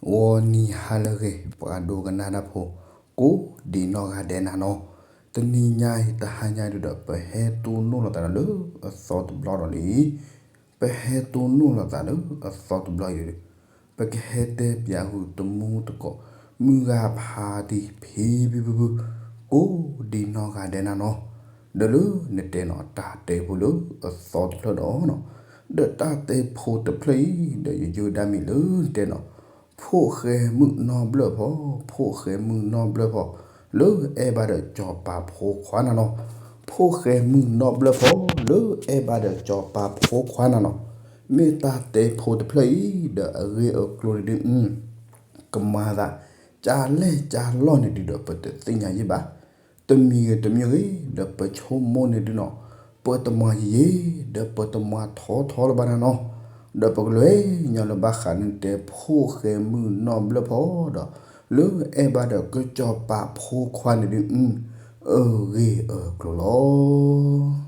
ဂီၤနံၤဟါလၢအဂ့ၤ ပှၤဒိကနၣ်တၢ်ဖိ ကိးဒံးနီၢ်ဂၤဒဲးနၤနီၤ, တနံၤညါအံၤ တဟါညါဒုဒီး ပဟဲတိၢ်နီၣ်လိာ်သးဒီးလၢအသီတဘျီဒီးလံ, ပဟဲတိၢ်နီၣ်လိာ်သးလၢအသီတဘျီအံၤဒီး ပကဟဲတဲပၠးဃုာ်တမူတကိး မုၢ်ဂၤဖးတံၢ်ဖံဖံဖုဖု ကိးဒံးနီၢ်ဂၤဒဲးနၤနီၤ, ဒီးလၢနတဲနီၤ တၢ်တဲဖိလၢအသီတဖျၢၣ်ဒီးနီၤ, ဒီးတၢ်တဲဖိတဖျၢၣ်အံၤ ဒီးယယိဒၣ်မ့ၢ်လၢနတဲနီၤ ဖိၣ်ဃဲမုၣ်နီၢ်ဘျၢၣ်ဖီ, ဖိၣ်ဃဲမုၣ်နီၢ်ဘျၢၣ်ဖီ လၢအဲၣ်ဘၣ်ဒီးစီၤပၤဖိခွါနၤနီၤ, ဖိၣ်ဃဲမုၣ်နီၢ်ဘျၢၣ်ဖီ လၢအဲၣ်ဘၣ်ဒီးစီၤပၤဖိခွါနၤနီၤ, မ့ၢ်တၢ်တဲဖိတဖျၢၣ်အံၤ ဒီးအဂ့ၢ်အကျိၤန့ၣ်ဒု ကမၤသး ကၢ်လဲၢ်ကၢ်လီၢ်န့ၣ်ဒုဒီး ပတသ့ၣ်ညါယဲၢ်ဘၣ်. တမံၤဂ့ၤတမံၤဂ့ၤ ဒီးပဆိကမိၣ်န့ၣ်ဒုနီၤ, ပတမၤယံာ်ယံာ် ဒီးပတမၤထီထီလၢၤဘၣ်နၤနီၤ, ဒီးပကလဲၤညီလၢဘၣ်ဃးလၢနတဲ ဖိၣ်ဃဲမုၣ်နီၢ်ဘျၢၣ်ဖီဒီး လၢအဲၣ်ဘၣ်ဒီးစီၤပၤဖိခွါန့ၣ်ဒု အဂ့ၢ်အကျိၤလီၤ.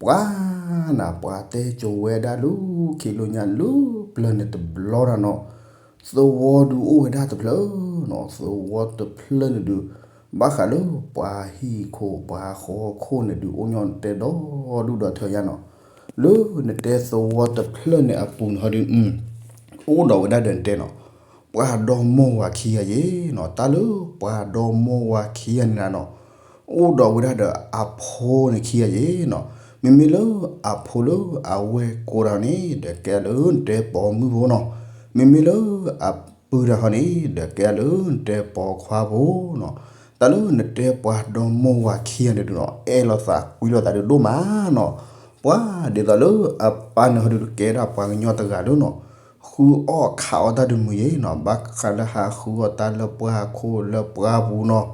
ပှၤနၤ ပှၤတဲကိၤဝဲဒၣ်လၢခံလၢညါလၢပျၢၤန့ၣ်တဘျီနၤနီၤ, သဝီဒုအိၣ်ဝဲဒၣ်တဖျၢၣ်နီၤ, သဝီတဖျၢၣ်န့ၣ်ဒု ဘၣ်ဃးလၢပှၤဟံၣ်ခိၣ်ပှၤဃီခိၣ်န့ၣ်ဒု အိၣ်ညီနတဲဒီဒူၣ်ဒီထၢညါနီၤ, လၢနတဲသဝီတဖျၢၣ်န့ၣ်အပူၤန့ၣ်ဟီဒု အိၣ်ဒီးဝဲဒၣ်ဒီးနတဲနီၤ, ပှၤဒီမိၢ်ဝၤခံဂၤယဲၢ်နီၤ, တၢ်လၢပှၤဒီမိၢ်ဝၤခံဂၤန့ၣ်နၤနီၤ, အိၣ်ဒီးဝဲဒၣ်ဒီးအဖိန့ၣ်ခံဂၤယဲၢ်နီၤ, မ့မ့ၢ်လၢအဖိလၢအဝဲၢ်ကိးတၢ်န့ၣ် ဒီးကဲလၢနတဲပိာ်မုၣ်ဖိနီၤ, မ့မ့ၢ်လၢအပုၢ်တၢ်ဃီန့ၣ် ဒီးကဲလၢနတဲပိာ်ခွါဖိနီၤ, တၢ်လၢနတဲပှၤဒီမိၢ်ဝၤခံဂၤန့ၣ်ဒုနီၤ အဲၣ်လိာ်သးကွံလိာ်သးဒုဒိၣ်မးနီၤ, ပှၤဒ်သိးလၢအပၢ်န့ၣ်ဟီဒုကဲဒၣ်ပှၤကညီတဂၤဒုနီၤ, ဃုအီၣ်ခးအီၣ်တၢ်တမုာ်ယဲၢ်နီၤ, ဘၣ်ဃးလၢဟးဃုအီၣ်တၢ်လၢပှၢ်ခိၣ်လၢပှၢ်ပူၤနီၤ,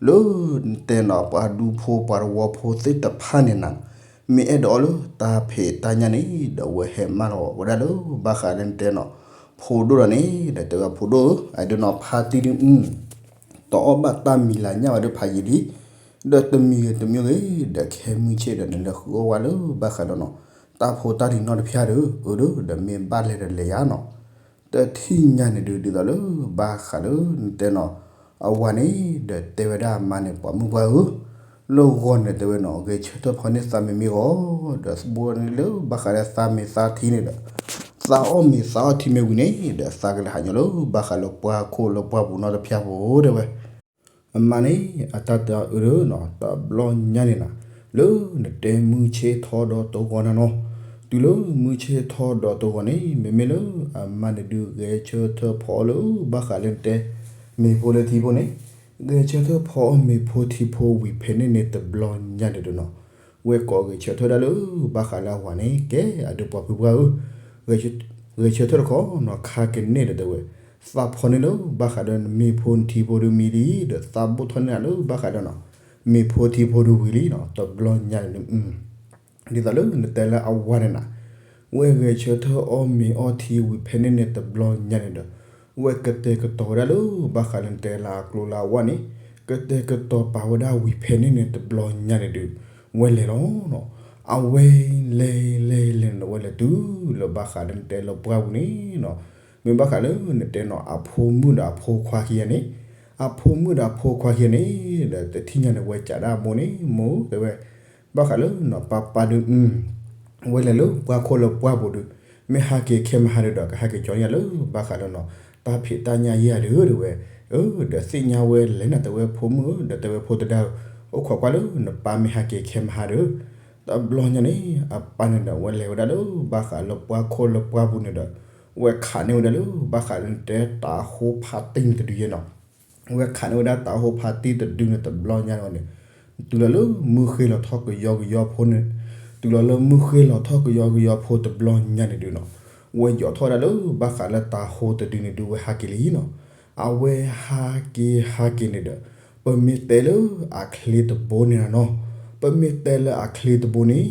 လၢနတဲနီၤ ပှၤဒူဖိပှၤသဝီဖိသ့ၣ်တဖၣ်န့ၣ်နၤ, မ့ၢ်အဲၣ်ဒိးအီၣ်လၢတၢ်ဖံးတၢ်ညၣ်န့ၣ် ဒီးအဝဲဟဲမၢလီၤဝဲဒၣ်လၢဘၣ်ဃးလၢနတဲနီၤ, ဖိဒိၣ်ဒီးန့ၣ် ဒီးတဲဝဲဖိဒိၣ်ဧၢ, အဒုနီၤဖါတံၢ်ဒု တအီၣ်ဘၣ်တၢ်မံၤလၤညၣ်ဘၣ်ဒီးဖးယံာ်လံ, ဒီးတမံၤဂ့ၤတမံၤဂ့ၤ ဒီးခဲမုၢ်ဆ့ၣ်ဒီးနလဲၤဃုအီၣ်ဝဲလၢဘၣ်ဃးဒီးနီၤ, တၢ်ဖိတၢ်လံၤနီတဖၣ်ဒီး အၢဒု ဒီးမ့ၢ်ဘၣ်လဲၤဒီးလဲၤယါနီၤ, တထံၣ်ညါန့ၣ်ဒု ဒ်သိးလၢဘၣ်ဃးလၢနတဲနီၤ, အဝၤန့ၣ် ဒီးတဲဝဲဒၣ်အမါန့ၣ် ပှၤမုၣ်ပှၢ်ဧၢ, လၢဂီၤန့ၣ်တဲဝဲနီၤ ဂဲၤဆၢထၢၣ်ဖီန့ၢ်သးမ့မ့ၢ်ဂီၤ, ဒီးဘိန့ၣ်လၢဘၣ်ဃးလၢသးမ့ၢ်သးထံန့ၣ်ဒီး သးအီၣ်မ့ၤသးအီၣ်ထံမ့ၢ်ဝံၤန့ၣ် ဒီးသးကလဲၤဟးညီလၢဘၣ်ဃးလၢပှၢ်ခိၣ်လၢပှၢ်ပူၤနီတဖၣ်ဖိတဲဝဲ, အမါန့ၣ် အတၢ်တအၢဒုနီၤ တဘျီညါန့ၣ်နၤ, လၢနတဲမုၢ်ဆ့ၣ်ထီဒီးတဂီၤနၤနီၤ, တုၤလၢမုၢ်ဆ့ၣ်ထီဒီးတဂီၤန့ၣ် မ့မ့ၢ်လၢအမါန့ၣ်ဒုးဂဲၤဆၢထၢၣ်ဖီအီၣ်လၢဘၣ်ဃးလၢနတဲ မ့ၤဖိလၢထံဖိန့ၣ်, ဂဲၤဆၢထၢၣ်ဖီအီၣ်မ့ၤဖိထံဖိဝံၤဖဲန့ၣ်န့ၣ်တဘျီညါန့ၣ်ဒုနီၤ, ဝဲကိးဂဲၤဆၢထၢၣ်ဒၣ်လၢဘၣ်ဃးလၢအဝၤန့ၣ် ကဲအဒုးပှၤဖုပှၢ်ဧၢ, ဂဲၤဆၢထၢၣ်တခီနီၤ ခါကန့ၣ်ဒီးတဲဝဲ, သးဖီန့ၢ်လၢဘၣ်ဃးဒီးနမ့ၤဖိနထံဖိဒုမံၤလံ, ဒီးသးဘိၣ်ထီၣ်န့ၢ်နၤလၢဘၣ်ဃးဒီးနီၤ မ့ၤဖိထံဖိဒုဝံၤလံနီၤ တဘျီညါန့ၣ်ဒု ဒ်သိးလၢနတဲလၢအဝၤန့ၣ်နၤ, ဝဲဂဲၤဆၢထၢၣ်အီၣ်မ့ၤအီၣ်ထံဝံၤဖဲန့ၣ်န့ၣ်တဘျီညါန့ၣ်ဒီး, ဝဲကတဲာ်ကတီၤဝဲဒၣ်လၢဘၣ်ဃးလၢနတဲလၢအကျိၤလၢအဝၤန့ၣ်, ကတဲာ်ကတီၤပာ်ဝဲဒၣ်ဝံၤဖဲန့ၣ်န့ၣ်တဘျီညါန့ၣ်ဒုး, ဝဲလဲၤလီၤနီၤ, အဝဲလဲၤလဲၤလဲၤန့ၣ်ဒီး ဝဲလဲၤတုၤလၢဘၣ်ဃးလၢနတဲလၢပှၢ်ပူၤန့ၣ်နီၤ, မ့ၢ်ဘၣ်ဃးလၢနတဲနီၤ အဖိမုၣ်ဒီးအဖိခွါခံဂၤန့ၣ်, အဖိမုၣ်ဒီးအဖိခွါခံဂၤန့ၣ်, ဒီးတထံၣ်ညါန့ၣ် ဝဲကးဒၣ်အမိၢ်န့ၣ် မိၢ်တဲဝဲ, ဘၣ်ဃးလၢနီၤ ပၢ်ပၢ်ဒု ဝဲလဲၤလၢပှၢ်ခိၣ်လၢပှၢ်ပူၤဒုး, မ့ၢ်ဟးက့ၤခဲမဟါဒုးဒီး ကဟးက့ၤကၠီန့ၢ်ယၤလၢဘၣ်ဃးလၢနီၤ, တၢ်ဖံးတၢ်ညၣ်ယဲၢ်ဒုးတဲဝဲ, အၢ ဒီးသ့ၣ်ညါဝဲလဲၣ်န့ၣ် တဲဝဲဖိမုၣ်ဧၢ, ဒီးတဲဝဲဖိတဒါဧၢ, အိၣ်ခိးကွၢ်လၢနပၢ်မ့ၢ်ဟးက့ၤခဲမဟါဒုး, တဘျီညါန့ၣ် အပၢ်န့ၣ်ဒီး ဝဲလဲၤဝဲဒၣ်လၢဘၣ်ဃးလၢပှၢ်ခိၣ်လၢပှၢ်ပူၤန့ၣ်ဒီး, ဝဲခးန့ၢ်ဝဲဒၣ်လၢဘၣ်ဃးလၢနတဲတၤဟိဖးတံၢ်န့ၣ်တဒုယဲၢ်နီၤ ဝဲခးန့ၢ်ဝဲဒၣ်တၤဟိဖးတံၢ်တဒုန့ၣ်တဘျီညါန့ၣ်, တုၤလီၤလၢမုၢ်ဃ့လီၤထီၣ်ကယီကယီဖိန့ၣ်, တုၤလီၤလၢမုၢ်ဃ့လီၤထီၣ်ကယီကယီဖိတဘျီညါန့ၣ်ဒုးနီၤ, ဝဲယီၤထီၣ်ဝဲဒၣ်လၢဘၣ်ဃးလၢတၤဟိတဒုန့ၣ်ဒုး ဝဲဟးက့ၤလံနီၤ, အဝဲဟးက့ၤဟးက့ၤန့ၣ်ဒီး, ပမ့ၢ်တဲလၢအချ့တဘိန့ၣ်နီၤ, ပမ့ၢ်တဲလၢအချ့တဘိန့ၣ်,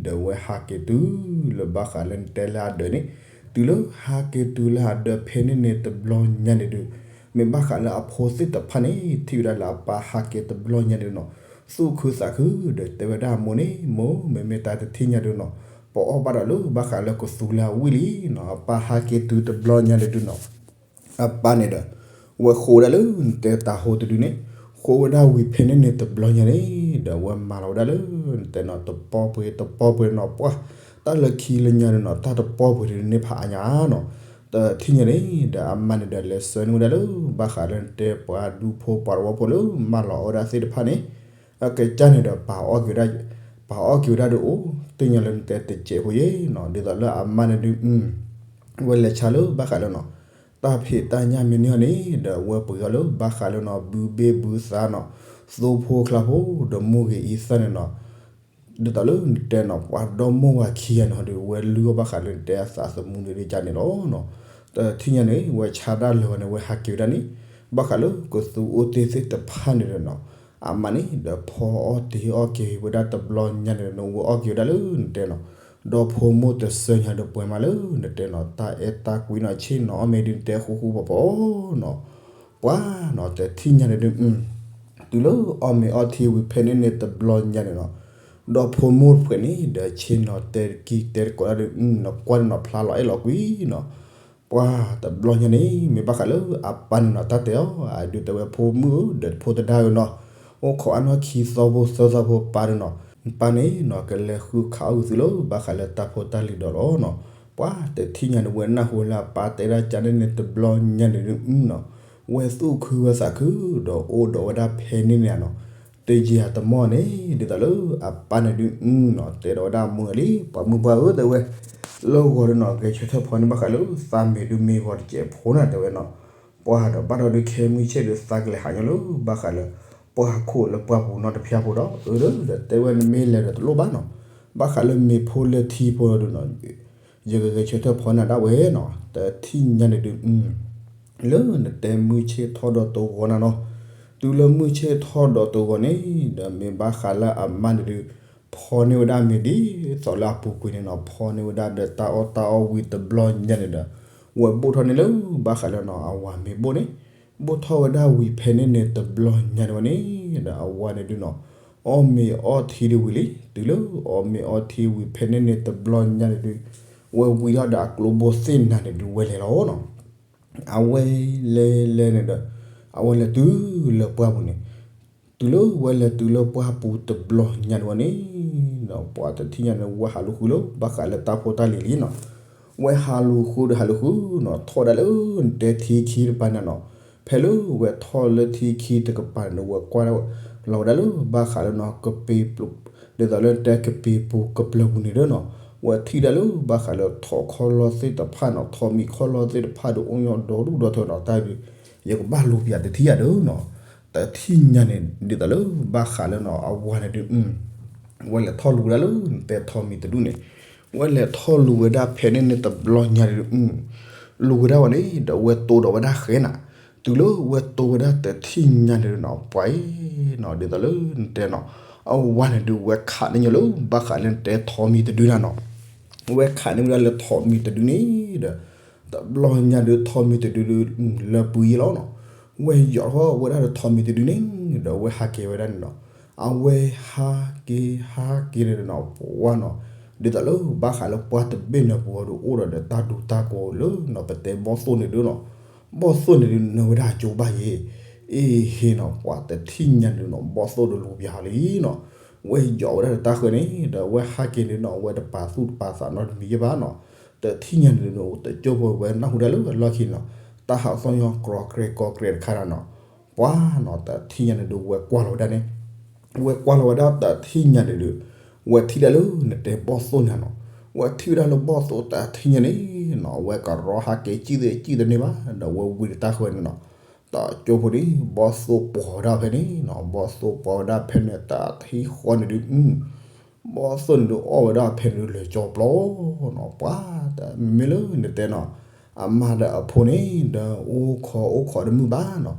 ဒီးဝဲဟးက့ၤတုၤလၢဘၣ်ဃးလၢနတဲလၢအဒၢးန့ၣ်, တုၤလၢဟးက့ၤတုၤလၢအဒၢးဖဲန့ၣ်န့ၣ်တဘျီညါန့ၣ်ဒုး မ့ၢ်ဘၣ်ဃးလၢအဖိသ့ၣ်တဖၣ်န့ၣ် ထံၣ်ဝဲဒၣ်လၢအပၢ်ဟးက့ၤတဘျီညါဒုးနီၤ, သူၣ်ခုသးခုဒီးတဲဝဲဒၣ်အမိၢ်န့ၣ် မိၢ် မ့မ့ၢ်တၢ်တထံၣ်ညါဒုးနီၤ, ပအီၣ်ဘၣ်ဒီးလၢဘၣ်ဃးလၢကသူလၢအဝံၣ်လံနီၤ, အပၢ်ဟးက့ၤတုၤတဘျီညါဒုးနီၤ, အပၢ်န့ၣ်ဒီး ဝဲဃိးဝဲဒၣ်လၢနတဲတၤဟိတဒုန့ၣ်, ဃိးဝဲဒၣ်ဝံၤဖဲန့ၣ်န့ၣ်တဘျီညါန့ၣ်ဒီး ဝဲမၤလီၤဝဲဒၣ်လၢနတဲနီၤ တပီၢ်ပှ့ၤတပီၢ်ပှ့ၤနီၤ ပှၢ် တၢ်လၢခံလၢညါန့ၣ်နီၤ တၢ်တပီၢ်ပှ့ၤဒုန့ၣ်ဖးအါညါနီၤ. တထံၣ်ညါန့ၣ်ဒီး အမါန့ၣ်ဒီးလဲၤဆှၢန့ၢ်ဝဲဒၣ်လၢ ဘၣ်ဃးလၢနတဲပှၤဒူဖိပှၤတဝီဖိလၢမၢလီၤအီၣ်ဝဲဒၣ်သ့ၣ်တဖၣ်န့ၣ် အကစၢ်န့ၣ်ဒီး ပာ်အီၣ်က့ၤဝဲဒၣ်, ပာ်အီၣ်က့ၤဝဲဒၣ်ဒီးအိၣ် သ့ၣ်ညါလၢနတဲတစဲးဖိယ့ၣ်နီၤ. ဒ်သိးလၢအမါန့ၣ်ဒုး ဝဲလဲၤဆါလၢဘၣ်ဃးလၢနီၤ တၢ်ဖံးတၢ်ညၣ်မ့ၢ်န့ၢ်အီၤန့ၣ်ဒီး အဝဲပှ့ၤအီၤလၢဘၣ်ဃးလၢနီၤ ဘုဘ့ၣ်ဘုသါနီၤ သိဖိချါဖိ ဒီးမိၢ်ဂ့ၤအံသၣ်န့ၣ်နီၤ. ဒ်သိးလၢနတဲနီၤ ပှၤဒီမိၢ်ဝၤခံဂၤန့ၣ်ဟီဒီး ဝဲလုၢ်အီၣ်ဘၣ်ဃးလၢနတဲအသးသမူန့ၣ်ဒ်ကန့ၣ်လီၤနီၤ. တထံၣ်ညါန့ၣ် ဝဲဆါတၢ်လၢာ်ဝဲန့ၣ် ဝဲဟးက့ၤဝဲဒၣ်န့ၣ် ဘၣ်ဃးလၢကသူအိၣ်တ့ၢ်သ့ၣ်တဖၣ်န့ၣ်ဒီးနီၤ အမါန့ၣ်ဒီးဖီအီၣ်တ့ၤအီၣ်က့ၤဝဲဒၣ်တဘျီညါန့ၣ်ဒီး နဝဲအီၣ်က့ၤဝဲဒၣ်လၢနတဲနီၤ ဒီဖိမိၢ်တစၢညါဒီးပှဲၤမးလၢနတဲနီၤ တၢ်အဲၣ်တၢ်ကွံနီၤ ဆ့ၣ်နီၤအီၣ်မ့ၤဒုးနတဲဃူဃူဖိးဖိးနီၤ. ပှၤနီၤ တထံၣ်ညါန့ၣ်ဒုး တုၤလၢအီၣ်မ့ၤအီထံဝံၤဖဲန့ၣ်န့ၣ်တဘျီညါန့ၣ်နီၤ ဒီဖိမိၢ်တဖှဲးန့ၣ်ဒီး ဆ့ၣ်နီၤတဲကံတဲတကိးဒၣ်ဒီး နကွၢ်န့ၣ်နီၤ ဖျါလီၤအဲၣ်လီၤကွံနီၤ. ပှၤတဘျီညါန့ၣ် မ့ၢ်ဘၣ်ဃးလၢအပၢ်န့ၣ်နီၤ တၢ်တဲအီၤ အဒုးတဲဝဲဖိမုၣ်ဧၢ ဒီးဖိသဒါဧၢနီၤ အိၣ်ခိးအါနီၢ်ခံသီဖိသၢသီဖိပၢ်ဒီးနီၤ ပၢ်န့ၣ်နီၤ ကလဲၤဃုခးအီၣ်ဂုာ်သုလၢ ဘၣ်ဃးလၢတၢ်ဖိတၢ်လံၤဒီးလီၤနီၤ. ပှၤတထံၣ်ညါန့ၣ် ဝဲနၢ်ဟူလၢအပၢ်တဲဒၣ်ကန့ၣ်န့ၣ်တဘျီညါန့ၣ်ဒုးနီၤ ဝဲသူၣ်ခုဝဲသးခု ဒီးအိၣ်ဒီးဝဲဒၣ်ဖဲန့ၣ်န့ၣ်နီၤ တယံာ်တမီၢ်န့ၣ် ဒ်သိးလၢအပၢ်န့ၣ်ဒုးနီၤ တဲဒီးဝဲဒၣ်အမိၢ်န့ၣ်လံ ပှၤမုၢ်ပှၢ်ဧၢ တဲဝဲ လၢဂီၤဒီးနီၤ ဂဲၤဆၢထၢၣ်ဖီန့ၢ်ဘၣ်ဃးလၢ သးမ့ၢ်ဒုးမ့ၢ်ဂီၤတစဲးဖိန့ၣ် တဲဝဲနီၤ. ပှၤဒီးဘၣ်ဒီးဒုးခဲမုၢ်ဆ့ၣ်ဒီး သးကလဲၤဟးညီလၢ ဘၣ်ဃးလၢ ပှၢ်ခိၣ်လၢပှၢ်ပူၤနီတဖျၢၣ်ဖိဒီး အၢ ဒီးတဲဝဲနမ့ၢ်လဲၤဒီးတလိၣ်ဘၣ်နီၤ ဘၣ်ဃးလၢမ့ၤဖိလၢထံဖိဒီးနီၤ ယကဂဲၤဆၢထၢၣ်ဖီန့ၢ်ဒၣ်ဝဲနီၤ. တထံၣ်ညါန့ၣ်ဒုး လၢနတဲမုၢ်ဆ့ၣ်ထီၣ်ဒီးတဂီၤနၤနီၤ တုၤလၢမုၢ်ဆ့ၣ်ထီၣ်ဒီးတဂီၤန့ၣ် ဒီးမ့ၢ်ဘၣ်ဃးလၢအမါန့ၣ်ဒုး ဖီန့ၢ်ဝဲဒၣ်မ့ၤဒ်သိးလၢအပူၤကွံာ်န့ၣ်နီၤ ဖီန့ၢ်ဝဲဒၣ်ဒီးတၢ်အီၣ်တၢ်အီဝံၤတဘျီညါန့ၣ်ဒီး ဝဲဘိၣ်ထီၣ်န့ၢ်လၢ ဘၣ်ဃးလၢနီၤ အဝၤမ့ၤဘိၣ်န့ၣ် ဘိၣ်ထီၣ်ဝဲဒၣ်ဝံၤဖဲန့ၣ်န့ၣ်တဘျီညါန့ၣ်ဝဲန့ၣ် ဒီးအဝၤန့ၣ်ဒုးနီၤ အီၣ်မ့ၤအီထံဒုးဝံၤလံ တုၤလၢအီၣ်မ့ၤအီထံဝံၤဖဲန့ၣ်န့ၣ်တဘျီညါန့ၣ်ဒုး ဝဲဝံၤထီၣ်ဒီးအကျိဘိသ့ၣ်နၤန့ၣ်ဒုးဝဲလဲၤလီၤနီၤ အဝဲလဲၤလဲၤန့ၣ်ဒီး အဝဲလဲၤတုၤလၢပှၢ်ပူၤန့ၣ် တုၤလၢဝဲလဲၤတုၤလၢပှၢ်ပူၤတဘျီညါန့ၣ်ဝဲန့ၣ် ဒီးပှၤတထံၣ်ညါန့ၣ် ဝဲဟးလူၤဃုလၢ ဘၣ်ဃးလၢတၢ်ဖိတၢ်လံၤလံနီၤ ဝဲဟးလူၤဃုဒီးဟးလူၤဃုနီၤ ထီၣ်ဒၣ်လၢနတဲထံခံတကပၤန့ၣ်နီၤ ဖဲလၢဝဲထီၣ်လၢထံခံတကပၤန့ၣ်ဒီး ဝဲကွၢ်လီၤဝဲဒၣ်လၢ ဘၣ်ဃးလၢနီၤ ကပ့ၤပူၤ ဒ်သိးလၢနတဲကပ့ၤပူၤကပျၢၤပူၤန့ၣ်ဒီးနီၤ ဝဲထံၣ်ဒၣ်လၢ ဘၣ်ဃးလၢထိးခီလီသ့ၣ်တဖၣ်နီၤ ထိးမံၤခီလီသ့ၣ်တဖၣ်ဒီး အိၣ်ညီဒီဒူၣ်ဒီထၢနီၤ တၢ်ဒုး ယကဘၣ်လူၤပျးတထံၣ်ယၤဒီးနီၤ တထံၣ်ညါန့ၣ် ဒ်သိးလၢ ဘၣ်ဃးလၢနီၤ အဝၤန့ၣ်ဒုး ဝဲလဲၤထီၣ်လူၤဝဲဒၣ်လၢနတဲထိးမံၤတဒူၣ်န့ၣ် ဝဲလဲၤထီၣ်လူၤဝဲဒၣ်ဖဲန့ၣ်န့ၣ်တဘျီညါန့ၣ်ဒုး လူၤဝဲဒၣ်ဝဲန့ၣ် ဒီးဝဲတိၢ်ဒီးဝဲဒၣ်ဃဲနၤ တုၤလၢဝဲတိၢ်ဝဲဒၣ်တထံၣ်ညါန့ၣ်ဒုးနီၤ ပှၤအံၤနီၤ ဒ်သိးလၢနတဲနီၤ အဝၤန့ၣ်ဒုး ဝဲခးန့ၢ်ညီလၢ ဘၣ်ဃးလၢနတဲထိးမံၤတဒုနၤနီၤ ဝဲခးန့ၢ်ဝဲဒၣ်လၢထိးမံၤတဒုန့ၣ်ဒီး တဘျီညါဒုးထိးမံၤတဒုဒုး လၢပှံၤယဲလီၤနီၤ ဝဲယိးထီၣ်ဝဲဒၣ်ဒီးထိးမံၤတဒုန့ၣ် ဒီးဝဲဟးက့ၤဝဲဒၣ်န့ၣ်နီၤ အဝဲဟးက့ၤဟးက့ၤန့ၣ်နီၤ ပှၤနီၤ ဒ်သိးလၢ ဘၣ်ဃးလၢပှၢ်တဘ့ၣ်န့ၣ်ပူၤဒီး အိၣ်ဒီးဒီးတၢ်ဒူတၢ်ကိးလၢနီၤ ပတဲဘီၣ်သိၣ်န့ၣ်ဒုးနီၤ ဘီၣ်သိၣ်န့ၣ်ဒုး နၢၤဝဲဒၣ်အကၠိဘၣ်ယဲ အ့ဟ့နီၤ ပှၤတထံၣ်ညါန့ၣ်နီၤ ဘီၣ်သိၣ်ဒီးလူၤပျးလံနီၤ ဝဲယိးဝဲဒၣ်ဒီးတၢ်ဃၢန့ၣ် ဒီးဝဲဟးက့ၤန့ၣ်နီၤ ဝဲတပာ်သူၣ်တပာ်သးနီတမံၤယဲဘၣ်နီၤ တထံၣ်ညါန့ၣ်နီၤ တကၠိဖိဝဲနၢ်ဟူဒၣ်လၢအလီၢ်ခံနီၤ တၢ်ဟးသီၣ်ညီကြီကြဲၤကြီကြဲၤတခါနီၤ ပှၤနီၤ တထံၣ်ညါန့ၣ်ဒုး ဝဲကွၢ်လီၤဝဲဒၣ်န့ၣ် ဝဲကွၢ်လီၤဝဲဒၣ်တထံၣ်ညါန့ၣ်ဒုး ဝဲထံၣ်ဒၣ်လၢနတဲဘီၣ်သိၣ်န့ၣ်နီၤ ဝဲထံၣ်ဝဲဒၣ်လၢဘီၣ်သိၣ်တထံၣ်ညါန့ၣ်နီၤ ဝဲကရီဟးက့ၤ ကံၣ်သ့ၣ်ကံၣ်သန့ၢ်ဘၣ် ဒီးဝဲဝံၤဒီးတၢ်ဃၢန့ၣ်နီၤ တကၠိဖိန့ၣ် ဘီၣ်သိၣ်ပိာ်ဝဲဒၣ်ဖဲန့ၣ်နီၤ ဘီၣ်သိၣ်ပိာ်ဝဲဒၣ်ဖဲန့ၣ် တထံၣ်ဃီန့ၣ်ဒုး ဘီၣ်သိၣ်န့ၣ်ဒုး အီၣ်ဝဲဒၣ်ဖဲန့ၣ်ဒုး လၢာ်ကၠီပျီနီၤ ပှၤ မ့မ့ၢ်လၢနတဲနီၤ အမါဒီးအဖိန့ၣ် ဒီးအိၣ်ခိးအိၣ်ခိးတမုာ်ဘၣ်နီၤ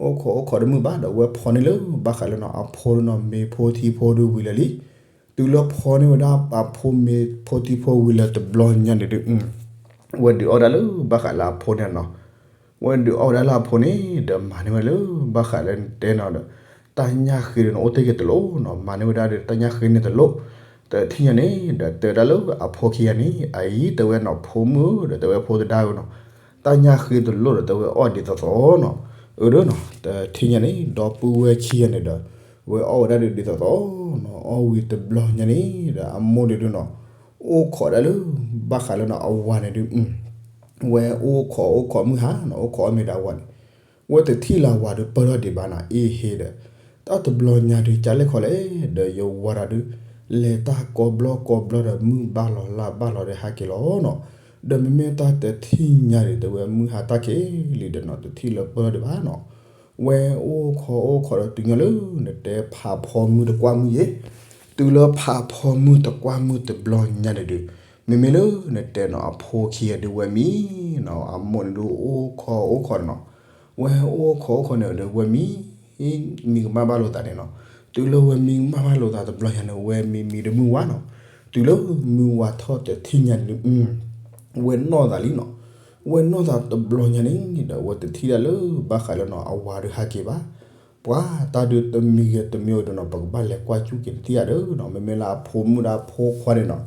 အိၣ်ခိးအိၣ်ခိးတမုာ်ဘၣ်ဒီး ဝဲဖီန့ၢ်လၢ ဘၣ်ဃးလၢနီၤ အဖိနီၤ မ့ၤဖိထံဖိဒုးဝံၤလၢာ်လံ တုၤလၢဖီန့ၢ်ဝဲဒၣ်အဖိမ့ၤဖိထံဖိဝံၤလၢာ်တဘျီညါန့ၣ်ဒုး ဝဲဒုးအီၣ်ဝဲဒၣ်လၢ ဘၣ်ဃးလၢအဖိန့ၣ်နီၤ ဝဲဒုးအီၣ်ဝဲဒၣ်လၢအဖိန့ၣ် ဒီးမၤန့ၢ်ဝဲလၢ ဘၣ်ဃးလၢနတဲနီၤဒီး တၢ်ညၣ်ဃ့န့ၣ် အိၣ်တ့ၢ်က့ၤတလိၣ်နီၤ မၤန့ၢ်ဝဲဒၣ်ဒီးတၢ်ညၣ်ဃ့န့ၣ်တလိၣ် တထံၣ်ညါန့ၣ် ဒီးတဲဝဲဒၣ်လၢအဖိခံဂၤန့ၣ် အအံၤတဲဝဲနီၤ ဖိမုၣ်ဧၢ ဒီးတဲဝဲဖိသဒါဧၢနီၤ တၢ်ညၣ်ဃ့တလိၣ်ဒီး တဲဝဲအီၣ်ဒ်သိးသိးနီၤ. အၢဒၣ်နီၤ တထံၣ်ညါန့ၣ် ဒီပုၢ်ဝဲၢ်ခံဂၤန့ၣ်ဒီး ဝဲအီၣ်ဝဲဒၣ်ဒ်သိးသိးနီၤ. အီၣ်ဝံၤတဘျီညါန့ၣ်ဒီး အမိၢ်န့ၣ်ဒုးနီၤ အိၣ်ခိးဒၣ်လၢ ဘၣ်ဃးလၢနီၤ အဝၤန့ၣ်ဒုး ဝဲအိၣ်ခိးအိၣ်ခိးမုၢ်ဟါနီၤ အိၣ်ခိးအီၣ်မ့ၤဒီးအဝၤန့ၣ် ဝဲတထံၣ်လၢအဝၤဒုးပၢၢ်ထီၣ်ဒံးဘၣ်နီၤ အ့ဟ့ဒီး တၢ်တဘျီညါဒုး ကလဲၣ်ခီလဲၣ် ဒီးယဝၤတၢ်ဒုး လဲၤတၢ်ကိးဘျီကိးဘျီဒီး မုၢ်ဘၣ်လီၤလၢ်ဘၣ်လီၤဒီးဟးက့ၤလီၤနီၤ. ဒီးမ့မ့ၢ်တၢ်တထံၣ်ညါဒုး တဲဝဲမုၢ်ဟါတၢ်ခံးလံဒီးနီၤ တထံၣ်လၢပၢၢ်ထီၣ်ဒံးဘၣ်နီၤ. ဝဲအိၣ်ခိးအိၣ်ခိးဒီးတုၤညီလၢ နတဲဖးဖီမုၢ်တကွၢ်မုၢ်ယဲ တုၤလၢဖးဖီမုၢ်တကွၢ်မုၢ်တဘျီညါန့ၣ်ဒုး မ့မ့ၢ်လၢနတဲနီၤ အဖိခံဂၤဒုးဝဲမံနီၤ အမိၢ်န့ၣ်ဒုးအိၣ်ခိးအိၣ်ခိးနီၤ. ဝဲအိၣ်ခိးအိၣ်ခိးန့ၣ်ဒီးဝဲမံ မံကမၣ်ဘၣ်လိာ်သးန့ၣ်နီၤ. တုၤလၢဝဲမံကမၣ်ဘၣ်လိာ်သးတဘျီညါန့ၣ် ဝဲမံမံတမုၢ်ဝါနီၤ. တုၤလၢမုၢ်ဝါထီၣ်တထံၣ်ညါန့ၣ် ဝဲနီၢ်သးလံနီၤ. ဝဲနီၢ်သးတဘျီညါန့ၣ်ဒီး ဝဲတထံၣ်ဒၣ်လၢ ဘၣ်ဃးလၢနီၤ အဝၤဒုးဟးက့ၤဘၣ်. ပှၤတၢ်ဒုးတမံၤဂ့ၤတမံၤဂ့ၤဒီးနီၤ ပကဘၣ်လဲၤကွၢ်ကၠူၣ်က့ၤတထံၣ်ဧါဒီးနီၤ မ့မ့ၢ်လၢအဖိမုၣ်ဒီးအဖိခွါန့ၣ်နီၤ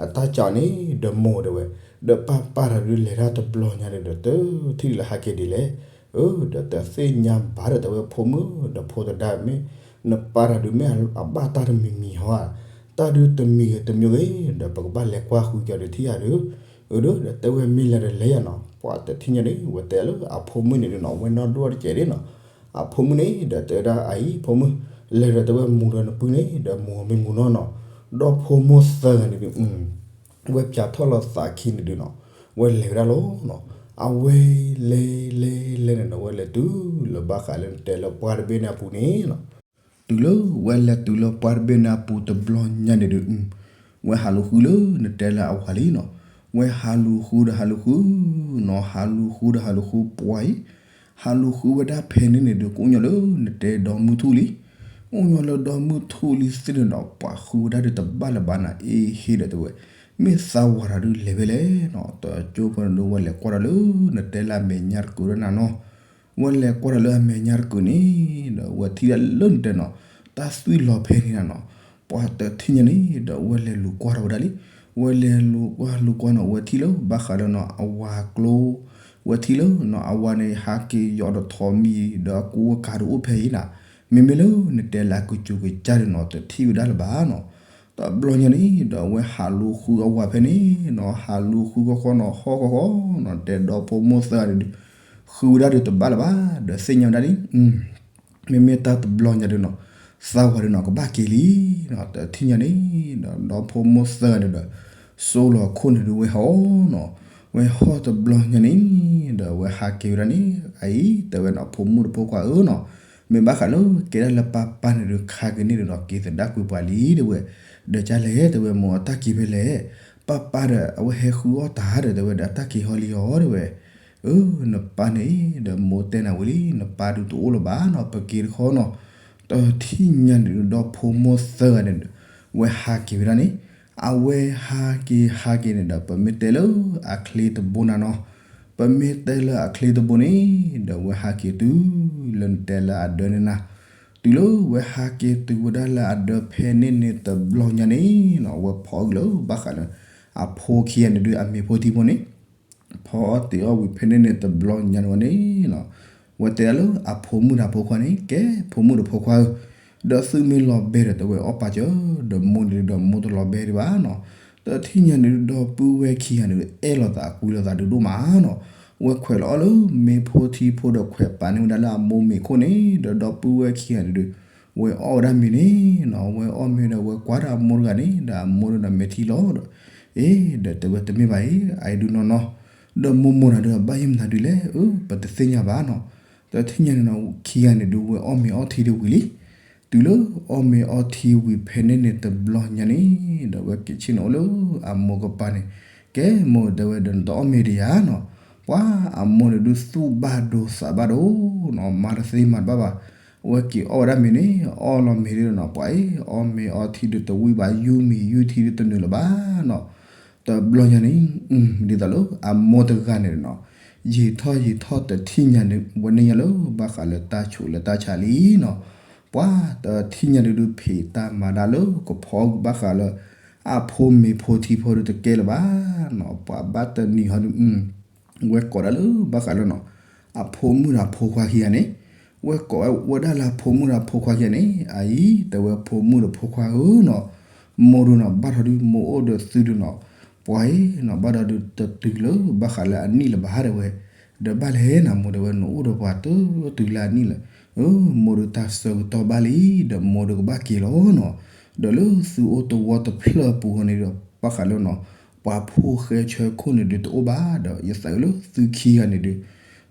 အတၢ်ကၠီန့ၣ် ဒီးမိၢ်တဲဝဲ ဒီးပၢ်ပၢ်တၢ်ဒုးလဲၤတၢ်တဘျီညါန့ၣ်ဒီး တထံၣ်လၢဟးက့ၤဒ်လဲၣ်. အၢ ဒီးတသ့ၣ်ညါဘၣ်ဒီး တဲဝဲဖိမုၣ်ဒီးဖိသဒါ မ့ၢ်နပၢ်တၢ်ဒုးမ့ၢ်အဘၣ်တၢ်တမံၤမံၤဟီဧါ. တၢ်ဒုးတမံၤဂ့ၤတမံၤဂ့ၤဒီး ပကဘၣ်လဲၤကွၢ်ဃုက့ၤတထံၣ်ဧါဒီး အၢ ဒီးတဲဝဲမ့ၢ်လဲၤဒီးလဲၤယၤနီၤ. ပှၤတထံၣ်ညါန့ၣ် ဝဲတဲလၢအဖိမုၣ်န့ၣ်ဒုးနီၤ ဝဲနီၢ်ဒိၣ်တကဲးဒ်နီၤ. အဖိမုၣ်န့ၣ်ဒီးတဲဝဲဒၣ်အအံၤ ဖိမုၣ် လဲၤဒီးတဲဝဲမူဒီးနပုၢ်န့ၣ်ဒီးမူမ့ၢ်မူနီၢ်နီၤ. ဒီဖိမိၢ်သၢဂၤန့ၣ်ဒုး ဝဲပၠးထီၣ်လီၤသးခံန့ၣ်ဒုးနီၤ ဝဲလဲၤဝဲဒၣ်လီၤနီၤ. အဝဲလဲၤလဲၤလဲၤန့ၣ်ဒီး ဝဲလဲၤတုၤလၢဘၣ်ဃးလၢနတဲလၢပှၢ်တဘ့ၣ်န့ၣ်အပူၤန့ၣ်နီၤ. တုၤလၢဝဲလဲၤတုၤလၢပှၢ်တဘ့ၣ်န့ၣ်အပူၤတဘျီညါန့ၣ်ဒုး ဝဲဟးလူၤဃုလၢနတဲလၢအဝၤလံနီၤ. ဝဲဟးလူၤဃုဒီးဟးလူၤဃုနီၤ ဟးလူၤဃုဒီးဟးလူၤဃုပှၤအံၤ ဟးလူၤဃုဝဲဒၣ်ဖဲန့ၣ်န့ၣ်ဒုး ကအိၣ်ညီလၢနတဲဒီမုၢ်ထူၣ်လံ. အိၣ်ညီလၢဒီမုၢ်ထူၣ်လံသ့ၣ်န့ၣ်ဒီး ပှၤဃုဝဲဒၣ်ဒုးတဘၣ်လၢၤဘၣ်နၤ အ့ဟ့ဒီးတဲဝဲ မ့ၢ်သးဝၤတၢ်ဒုးလဲၤဖဲလဲၣ်နီၤ. တကၠိဖိန့ၣ်ဒုး ဝဲလဲၤကွၢ်ဒီးလၢနတဲလၢအမဲာ်ညါတကုာ်ဒီးနၤနီၤ. ဝဲလဲၤကွၢ်ဒီးလၢအမဲာ်ညါတကုာ်န့ၣ်ဒီး ဝဲထံၣ်ဒၣ်လၢနတဲနီၤ တၢ်သွံၣ်လီၤဖဲန့ၣ်နၤနီၤ. ပှၤတထံၣ်ညါန့ၣ်ဒီး ဝဲလဲၤလူၤကွၢ်ထီၣ်ဝဲဒၣ်လံ. ဝဲလဲၤလူၤကွၢ်လူၤကွၢ်နီၤ ဝဲထံၣ်လၢဘၣ်ဃးလၢနီၤ အဝၤကျိ ဝဲထံၣ်လၢနီၤ အဝၤန့ၣ် ဟးက့ၤယီၤဒီးထိးမံၤဒီးအကူအကၤဒုးအိၣ်ဖဲအံၤနၤ. မ့မ့ၢ်လၢနတဲလၢအကစူၤကစၢ်ဒုးနီၤ တထံၣ်ဝဲဒၣ်လၢၤဘၣ်နီၤ. တဘျီညါန့ၣ်ဒီး ဝဲဟးလူၤဃုအဝၤဖဲန့ၣ်နီၤ ဟးလူၤဃုဃီဃီနီၤ ဟီၣ်ဃီဃီနီၤ တဲဒီဖိမိၢ်သၢဂၤန့ၣ်ဒုး ဃုဝဲဒၣ်ဒုးတဘၣ်လၢၤဘၣ် ဒီးသ့ၣ်ညါဝဲဒၣ်လံ မ့မ့ၢ်တၢ်တဘျီညါဒုးနီၤ သးဝၤဒုးနီၤ ကဘၣ်က့ၤလံနီၤ. တထံၣ်ညါန့ၣ်ဒီး ဒီဖိမိၢ်သၢဂၤန့ၣ်ဒီး စိလီၤခိၣ်န့ၣ်ဒုးဝဲဟီၣ်နီၤ. ဝဲဟီၣ်တဘျီညါန့ၣ်ဒီး ဝဲဟးက့ၤဝဲဒၣ်န့ၣ် အအံၤ တဲဝဲနီၤ ဖိမုၣ်တဖိခွါဧၢနီၤ မ့ၢ်ဘၣ်ဃးလၢကဲဒၣ်လၢပၢ်ပၢ်န့ၣ်ဒုး ခါက့ၤန့ၣ်ဒုးနီၤ က့ၤသဒၣ်ကွံာ်ပှၤလံ တဲဝဲ. ဒီးကလဲၣ် တဲဝဲ မိၢ်အတၢ်က့ၤဖဲလဲၣ်. ပၢ်ပၢ်ဒီး အဝဲဟဲဃုအီၣ်တၢ်ဒီး တဲဝဲ ဒီးတၢ်က့ၤဟီလံအီၤ တဲဝဲ. အၢ နပၢ်န့ၣ်ဒီး မိၢ်တဲနၤဝံၤလံ နပၢ်ဒုးတအိၣ်လၢၤဘၣ်နီၤ ပက့ၤတခီနီၤ. တထံၣ်ညါန့ၣ်ဒုး ဒီဖိမိၢ်သၢဂၤန့ၣ်ဒီး ဝဲဟးက့ၤဝဲဒၣ်န့ၣ် အဝဲဟးက့ၤဟးက့ၤန့ၣ်ဒီး ပမ့ၢ်တဲလၢအချ့တဘိနၤနီၤ ပမ့ၢ်တဲလၢအချ့တဘိန့ၣ်ဒီး ဝဲဟးက့ၤတုၤလၢနတဲလၢအဒၢန့ၣ်နၤ. တုၤလၢဝဲဟးက့ၤတုၤဝဲဒၣ်လၢအဒၢဖဲန့ၣ်န့ၣ်တဘျီညါန့ၣ်နီၤ ဝဲဖီအီၣ်က့ၤလၢဘၣ်ဃးလၢ အဖိခံဂၤန့ၣ်ဒုး အမ့ၤဖိထံဖိန့ၣ် ဖီအီၣ်တ့ၢ်အီၣ်ဝံၤဖဲန့ၣ်န့ၣ်တဘျီညါန့ၣ်ဝဲန့ၣ်နီၤ ဝဲတဲဒၣ်လၢအဖိမုၣ်ဒီးအဖိခွါန့ၣ် ကဲ ဖိမုၣ်ဒီးဖိခွါဧၢ, ဒီးသုမ့ၢ်လီၤဘဲဒီး တဲဝဲအီၣ်ပာ်စၢၤ, ဒီးမိၢ်န့ၣ်ဒီးမိၢ်တလီၤဘဲဒံးဘၣ်နီၤ. တထံၣ်ညါန့ၣ်ဒီပုၢ်ဝဲၢ်ခံဂၤန့ၣ် အဲၣ်လိာ်သးကွံလိာ်သးဒုးဒိၣ်မးနီၤ. ဝဲခွဲးလီၤအီၣ်လၢမ့ၤဖိထံဖိဒီးခွဲးပာ်န့ၢ်ဝဲဒၣ်လၢအမိၢ်မ့ၤခိၣ်န့ၣ် ဒီးဒီပုၢ်ဝဲၢ်ခံဂၤန့ၣ်ဒီး ဝဲအီၣ်ဝဲဒၣ်မ့ၤန့ၣ်နီၤ, ဝဲအီၣ်မ့ၤဒီးဝဲကွၢ်ဒီးအမိၢ်တဂၤန့ၣ် ဒီးအမိၢ်ဒီးမဲာ်ထံလီၤဒီး, အ့ ဒီးတဲဝဲတမ့ၢ်ဘၣ်အံၤ အအံၤဒုးနီၢ်နီၢ်, ဒီးမိၢ်မိၢ်တဂၤဒုးအဘၣ်ယဲၢ်မနုၤဒုးလဲၣ်, အၢ ပတသ့ၣ်ညါဘၣ်နီၤ. တထံၣ်ညါန့ၣ်နီၤ ခံဂၤန့ၣ်ဒုး ဝဲအီၣ်မ့ၤအီထံဒုးဝံၤလံ. တုၤလၢအီၣ်မ့ၤအီထံဝံၤဖဲန့ၣ်န့ၣ်တဘျီညါန့ၣ် ဒီးဝဲက့ၤဆ့ၣ်နီၤအိၣ်လၢအမိၢ်ကပၤန့ၣ်, ကဲမိၢ် တဲဝဲဒီးနတအီၣ်မ့ၤဒံးဧါနီၤ. ပှၤအမိၢ်န့ၣ်ဒုးသူၣ်ဘၣ်ဒိသးဘၣ်ဒိနီၤ, မၤတသ့မၤတဘၣ်ဘၣ်. အဝဲက့ၤအီၣ်ဝဲဒၣ်မ့ၤန့ၣ် အီၣ်လီၤမ့ၤဒုးနီၤ, ပှၤအံၤ အီၣ်မ့ၤအီထံဒုးတဝံၣ်ဘၣ်, ယူၢ်မ့ၤယူၢ်ထံဒုးတနုာ်လၢၤဘၣ်နီၤ. တဘျီညါန့ၣ် ဒ်သိးလၢအမိၢ်တဂၤန့ၣ်နီၤ, ယံာ်ထီၣ်ယံာ်ထီၣ်တထံၣ်ညါန့ၣ် ဝဲန့ၢ်ညါလၢဘၣ်ဃးလၢတၢ်ဆိးလၢတၢ်ဆးလံနီၤ. ပှၤတထံၣ်ညါန့ၣ်ဒုး ဖံးတၢ်မၤတၢ်လၢကဖီဘၣ်ဃးလၢ အဖိမ့ၤဖိထံဖိဒုးတကဲလၢၤဘၣ်နီၤ. ပှၤဘၣ်တနံၤဟီဒုး ဝဲကိးဒၣ်လၢဘၣ်ဃးလၢနီၤ အဖိမုၣ်ဒီးအဖိခွါခံဂၤန့ၣ်, ဝဲကိးဝဲဒၣ်လၢအဖိမုၣ်ဒီးအဖိခွါခံဂၤန့ၣ်, အအံၤ တဲဝဲဖိမုၣ်ဒီးဖိခွါဧၢနီၤ, မိၢ်ဒုးနီၤ ဘၣ်ထီၣ်ဒုး မိၢ်အိၣ်ဒီးသုဒုးနီၤ, ပှၤအံၤနီၤ ဘၣ်ဒီးဒုးတတုၤလၢဘၣ်ဃးလၢအနံၣ်လၢၤဘၣ် တဲဝဲ, ဒီးဘၣ်လဲၣ်နၤမိၢ် တဲဝဲ နအိၣ်ဒီးပှၤတတုၤလၢအနံၣ်လၢၤ, မိၢ်ဒုးတၢ်ဆၢကတီၢ်ဘၣ်လံ ဒီးမိၢ်ဒုးကဘၣ်က့ၤလီၤနီၤ, ဒီးလၢသုအိၣ်သဝီတဖျၢၣ်ပူၤဃီန့ၣ်ဒီး ဘၣ်ဃးလၢနီၤ ပှၤဖိၣ်ဃဲဆၢခိၣ်န့ၣ်ဒုးတအိၣ်ဘၣ် ဒီးယသးလၢသုခံဂၤန့ၣ်ဒုး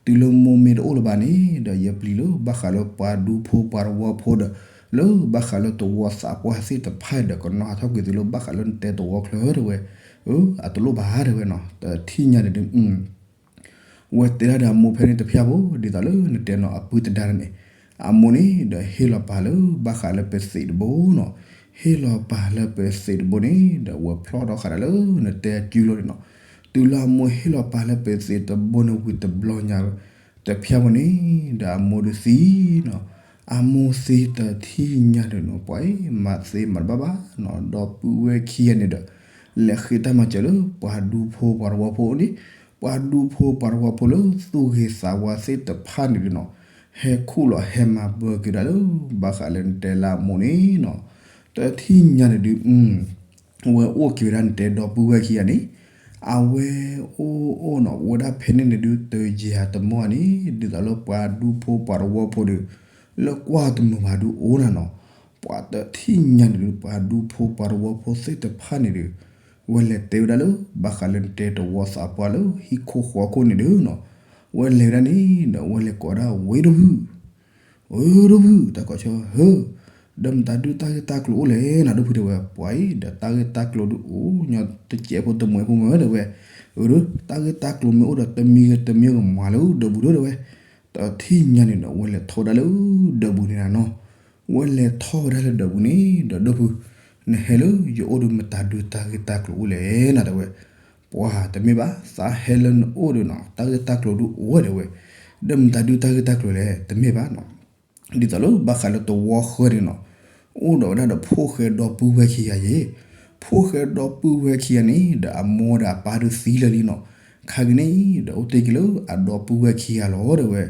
တုၤလၢမိၢ်မ့ၢ်တအိၣ်လၢၤဘၣ်န့ၣ် ဒီးယပျံၤလၢဘၣ်ဃးလၢပှၤဒူဖိပှၤသဝီဖိဒီး လၢဘၣ်ဃးလၢသဝီသးပှၢ်သ့ၣ်တဖၣ်ဒီး ကနီၤဟးထီၣ်ကွံာ်သုလၢဘၣ်ဃးလၢနတဲသဝီချၢ တဲဝဲ, အတလိၣ်ဘၣ် တဲဝဲနီၤ, တထံၣ်ညါန့ၣ်ဒုး ဝဲတဲဒၣ်ဒီးအမိၢ်ဖဲန့ၣ်တဖၣ်ဖိ ဒ်သိးလၢနတဲနီၤ အပုၢ်သဒါန့ၣ်, အမိၢ်န့ၣ်ဒီးဟ့ၣ်လီၤပာ်လၢဘၣ်ဃးလၢပသံးတဘိနီၤ, ဟ့ၣ်လီၤပာ်လၢပသံးတဘိန့ၣ် ဒီးဝဲဖျီၣ်ထီၣ်ဃာ်ဒီးလၢနတဲအစုလိၤန့ၣ်နီၤ, တုၤလၢအမိၢ်ဟ့ၣ်လီၤပာ်လၢပသံးတဘိန့ၣ်ဝံၤတဘျီညါ တဖၣ်ဖိန့ၣ် ဒီးအမိၢ်ဒုးသံနီၤ, အမိၢ်သံတထံၣ်ညါန့ၣ်နီၤ ပှၤအံၤ မၤသ့မၤတဘၣ်ဘၣ်နီၤ ဒီပုၢ်ဝဲၢ်ခံဂၤန့ၣ်ဒီး လဲၤဃ့တၢ်မၤစၢၤလၢပှၤဒူဖိပှၤသဝီဖိန့ၣ်, ပှၤဒူဖိပှၤသဝီဖိလၢသူၣ်ဂ့ၤသးဝါသ့ၣ်တဖၣ်န့ၣ်ဒုးနီၤ, ဟဲခူၣ်လီၤဟဲမၤဘၢက့ၤဒၣ်လၢ ဘၣ်ဃးလၢနတဲလၢအမိၢ်န့ၣ်နီၤ, တထံၣ်ညါန့ၣ်ဒုး ဝဲအိၣ်က့ၤဝဲဒၣ်နတဲဒီပုၢ်ဝဲၢ်ခံဂၤန့ၣ်, အဝဲအိၣ်အိၣ်နီၤ အိၣ်ဝဲဒၣ်ဖဲန့ၣ်န့ၣ်ဒုး တယၤတမီၢ်န့ၣ် ဒ်သိးလၢပှၤဒူဖိပှၤသဝီဖိဒီး လၢကွၢ်တမုာ်ဘၣ်ဒုးအိၣ်နၤနီၤ, ပှၤတထံၣ်ညါန့ၣ်ဒုး ပှၤဒူဖိပှၤသဝီဖိသ့ၣ်တဖၣ်န့ၣ်ဒုး ဝဲလဲၤတဲဝဲဒၣ်လၢ ဘၣ်ဃးလၢနတဲသဝီသးပှၢ်လၢဟံၣ်ခိၣ်ဃီခိၣ်န့ၣ်ဒုးနီၤ, ဝဲလဲၤဝဲဒၣ်န့ၣ်ဒီး ဝဲလဲၤကိးဒၣ်ဝဲဒိၣ်ဖုၣ် အၢ ဒိၣ်ဖုၣ် တၢ်ကိးဆၢ ဧၢ, ဒီးမတၤဒုးတၢ်ဂ့ၢ်တၢ်ကျိၤအိၣ်လဲၣ်နၤ ဒိၣ်ဖုၣ် တဲဝဲ, ပှၤအံၤ ဒီးတၢ်ဂ့ၢ်တၢ်ကျိၤဒုးအိၣ်ညီတစဲးဖိတမှဲးဖိမ့ၢ် တဲဝဲ, အၢ တၢ်ဂ့ၢ်တၢ်ကျိၤမ့ၢ်အိၣ်ဒီးတမံၤဂ့ၤတမံၤဂ့ၤမၤလၢဒၢးပူၤဒိၣ် တဲဝဲ, တထံၣ်ညါန့ၣ်ဒီး ဝဲလဲၤထီၣ်ဝဲဒၣ်လၢဒၢးပူၤန့ၣ်နၤနီၤ, ဝဲလဲၤထီၣ်ဝဲဒၣ်လၢဒၢးပူၤန့ၣ်ဒီး ဒိၣ်ဖုၣ် နဟဲလၢယအိၣ်ဒီးမတၤဒုးတၢ်ဂ့ၢ်တၢ်ကျိၤအိၣ်လဲၣ်နၤ တဲဝဲ, ပှၤတမ့ၢ်ဘၣ် သးဟဲလၢနအိၣ်ဒီးနီၤ တၢ်ဂ့ၢ်တၢ်ကျိၤဒုးအိၣ်ဝဲ တဲဝဲ, ဒီးမတၤဒုးတၢ်ဂ့ၢ်တၢ်ကျိၤလဲၣ် တမ့ၢ်ဘၣ်နီၤ ဒ်သိးလၢဘၣ်ဃးလၢသဝီဃၢၤန့ၣ်နီၤ, အိၣ်ဒီးဝဲဒၣ်ဒီးဖိၣ်ဃဲဒီပုၢ်ဝဲၢ်ခံဂၤယဲ, ဖိၣ်ဃဲဒီပုၢ်ဝဲၢ်ခံဂၤန့ၣ် ဒီးအမိၢ်ဒီးအပၢ်ဒုးသံလၢာ်လံနီၤ, ခါကနံၣ်အံၤဒီးအိၣ်တ့ၢ်က့ၤလၢအဒီပုၢ်ဝဲၢ်ခံဂၤလီၤ တဲဝဲ,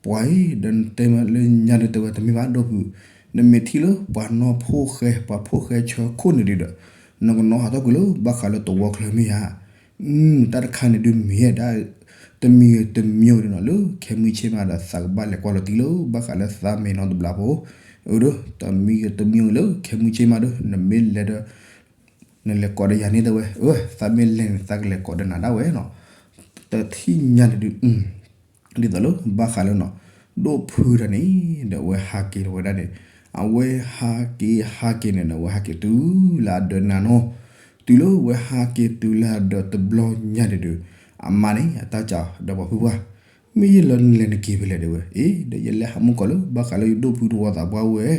ပှၤအံၤ ဒီးနတဲမ့ၢ်လၢညါဒုး တဲဝဲ တမ့ၢ်ဘၣ်ဒိၣ်ဖုၣ်, နမ့ၢ်ထံၣ်လၢပှၤနီၢ်ဖိၣ်ဃဲ ပှၤဖိၣ်ဃဲဆၢခိၣ်န့ၣ်ဒုးဒီး နကနီၤဟးထီၣ်ကွံာ်လၢဘၣ်ဃးလၢသဝီချၢမ့ၢ်ဧါ တၢ်တခါန့ၣ်ဒုးမ့ၢ်ဒၣ် တမံၤဂ့ၤတမံၤဂ့ၤနီၤ လၢခဲမုၢ်ဆ့ၣ်မးဒီး သးကဘၣ်လဲၤကွၢ်လီၤတံၢ်လၢဘၣ်ဃးလၢသးမဲာ်နီတဘျီဖိ, အၢ ဒီး တမံၤဂ့ၤတမံၤဂ့ၤလၢခဲမုၢ်ဆ့ၣ်မးဒီး နမ့ၢ်လဲၤဒီး နလဲၤကိးဒီးယၤန့ၣ် တဲဝဲ, အၢ သးမ့ၢ်လဲၤန့ၣ် သးကလဲၤကိးဒီးနၤဒၣ်ဝဲနီၤ, တထံၣ်ညါန့ၣ်ဒုး ဒ်သိးလၢဘၣ်ဃးလၢနီၤ ဒိၣ်ဖုတၢ်န့ၣ် ဒီးအဝဲဟးက့ၤလီၤဝဲဒၣ်န့ၣ်, အဝဲဟးက့ၤဟးက့ၤန့ၣ်ဒီး အဝဲဟးက့ၤတုၤလၢအဒၢးနၤနီၤ, တုၤလၢအဝဲဟးက့ၤတုၤလၢအဒၢးတဘျီညါန့ၣ်ဒီး အမါန့ၣ် အတၢ်စံးဒီးပှၤဖုပှၢ်, မ့ၢ်ယဲလၢနလဲၤနက့ၤဖဲလဲၣ် တဲဝဲ, အ့ ဒီးယလဲၤဟးမုၢ်ကီၢ်လၢဘၣ်ဃးလၢယဒိၣ်ဖုသဝီသးပှၢ်ဝဲ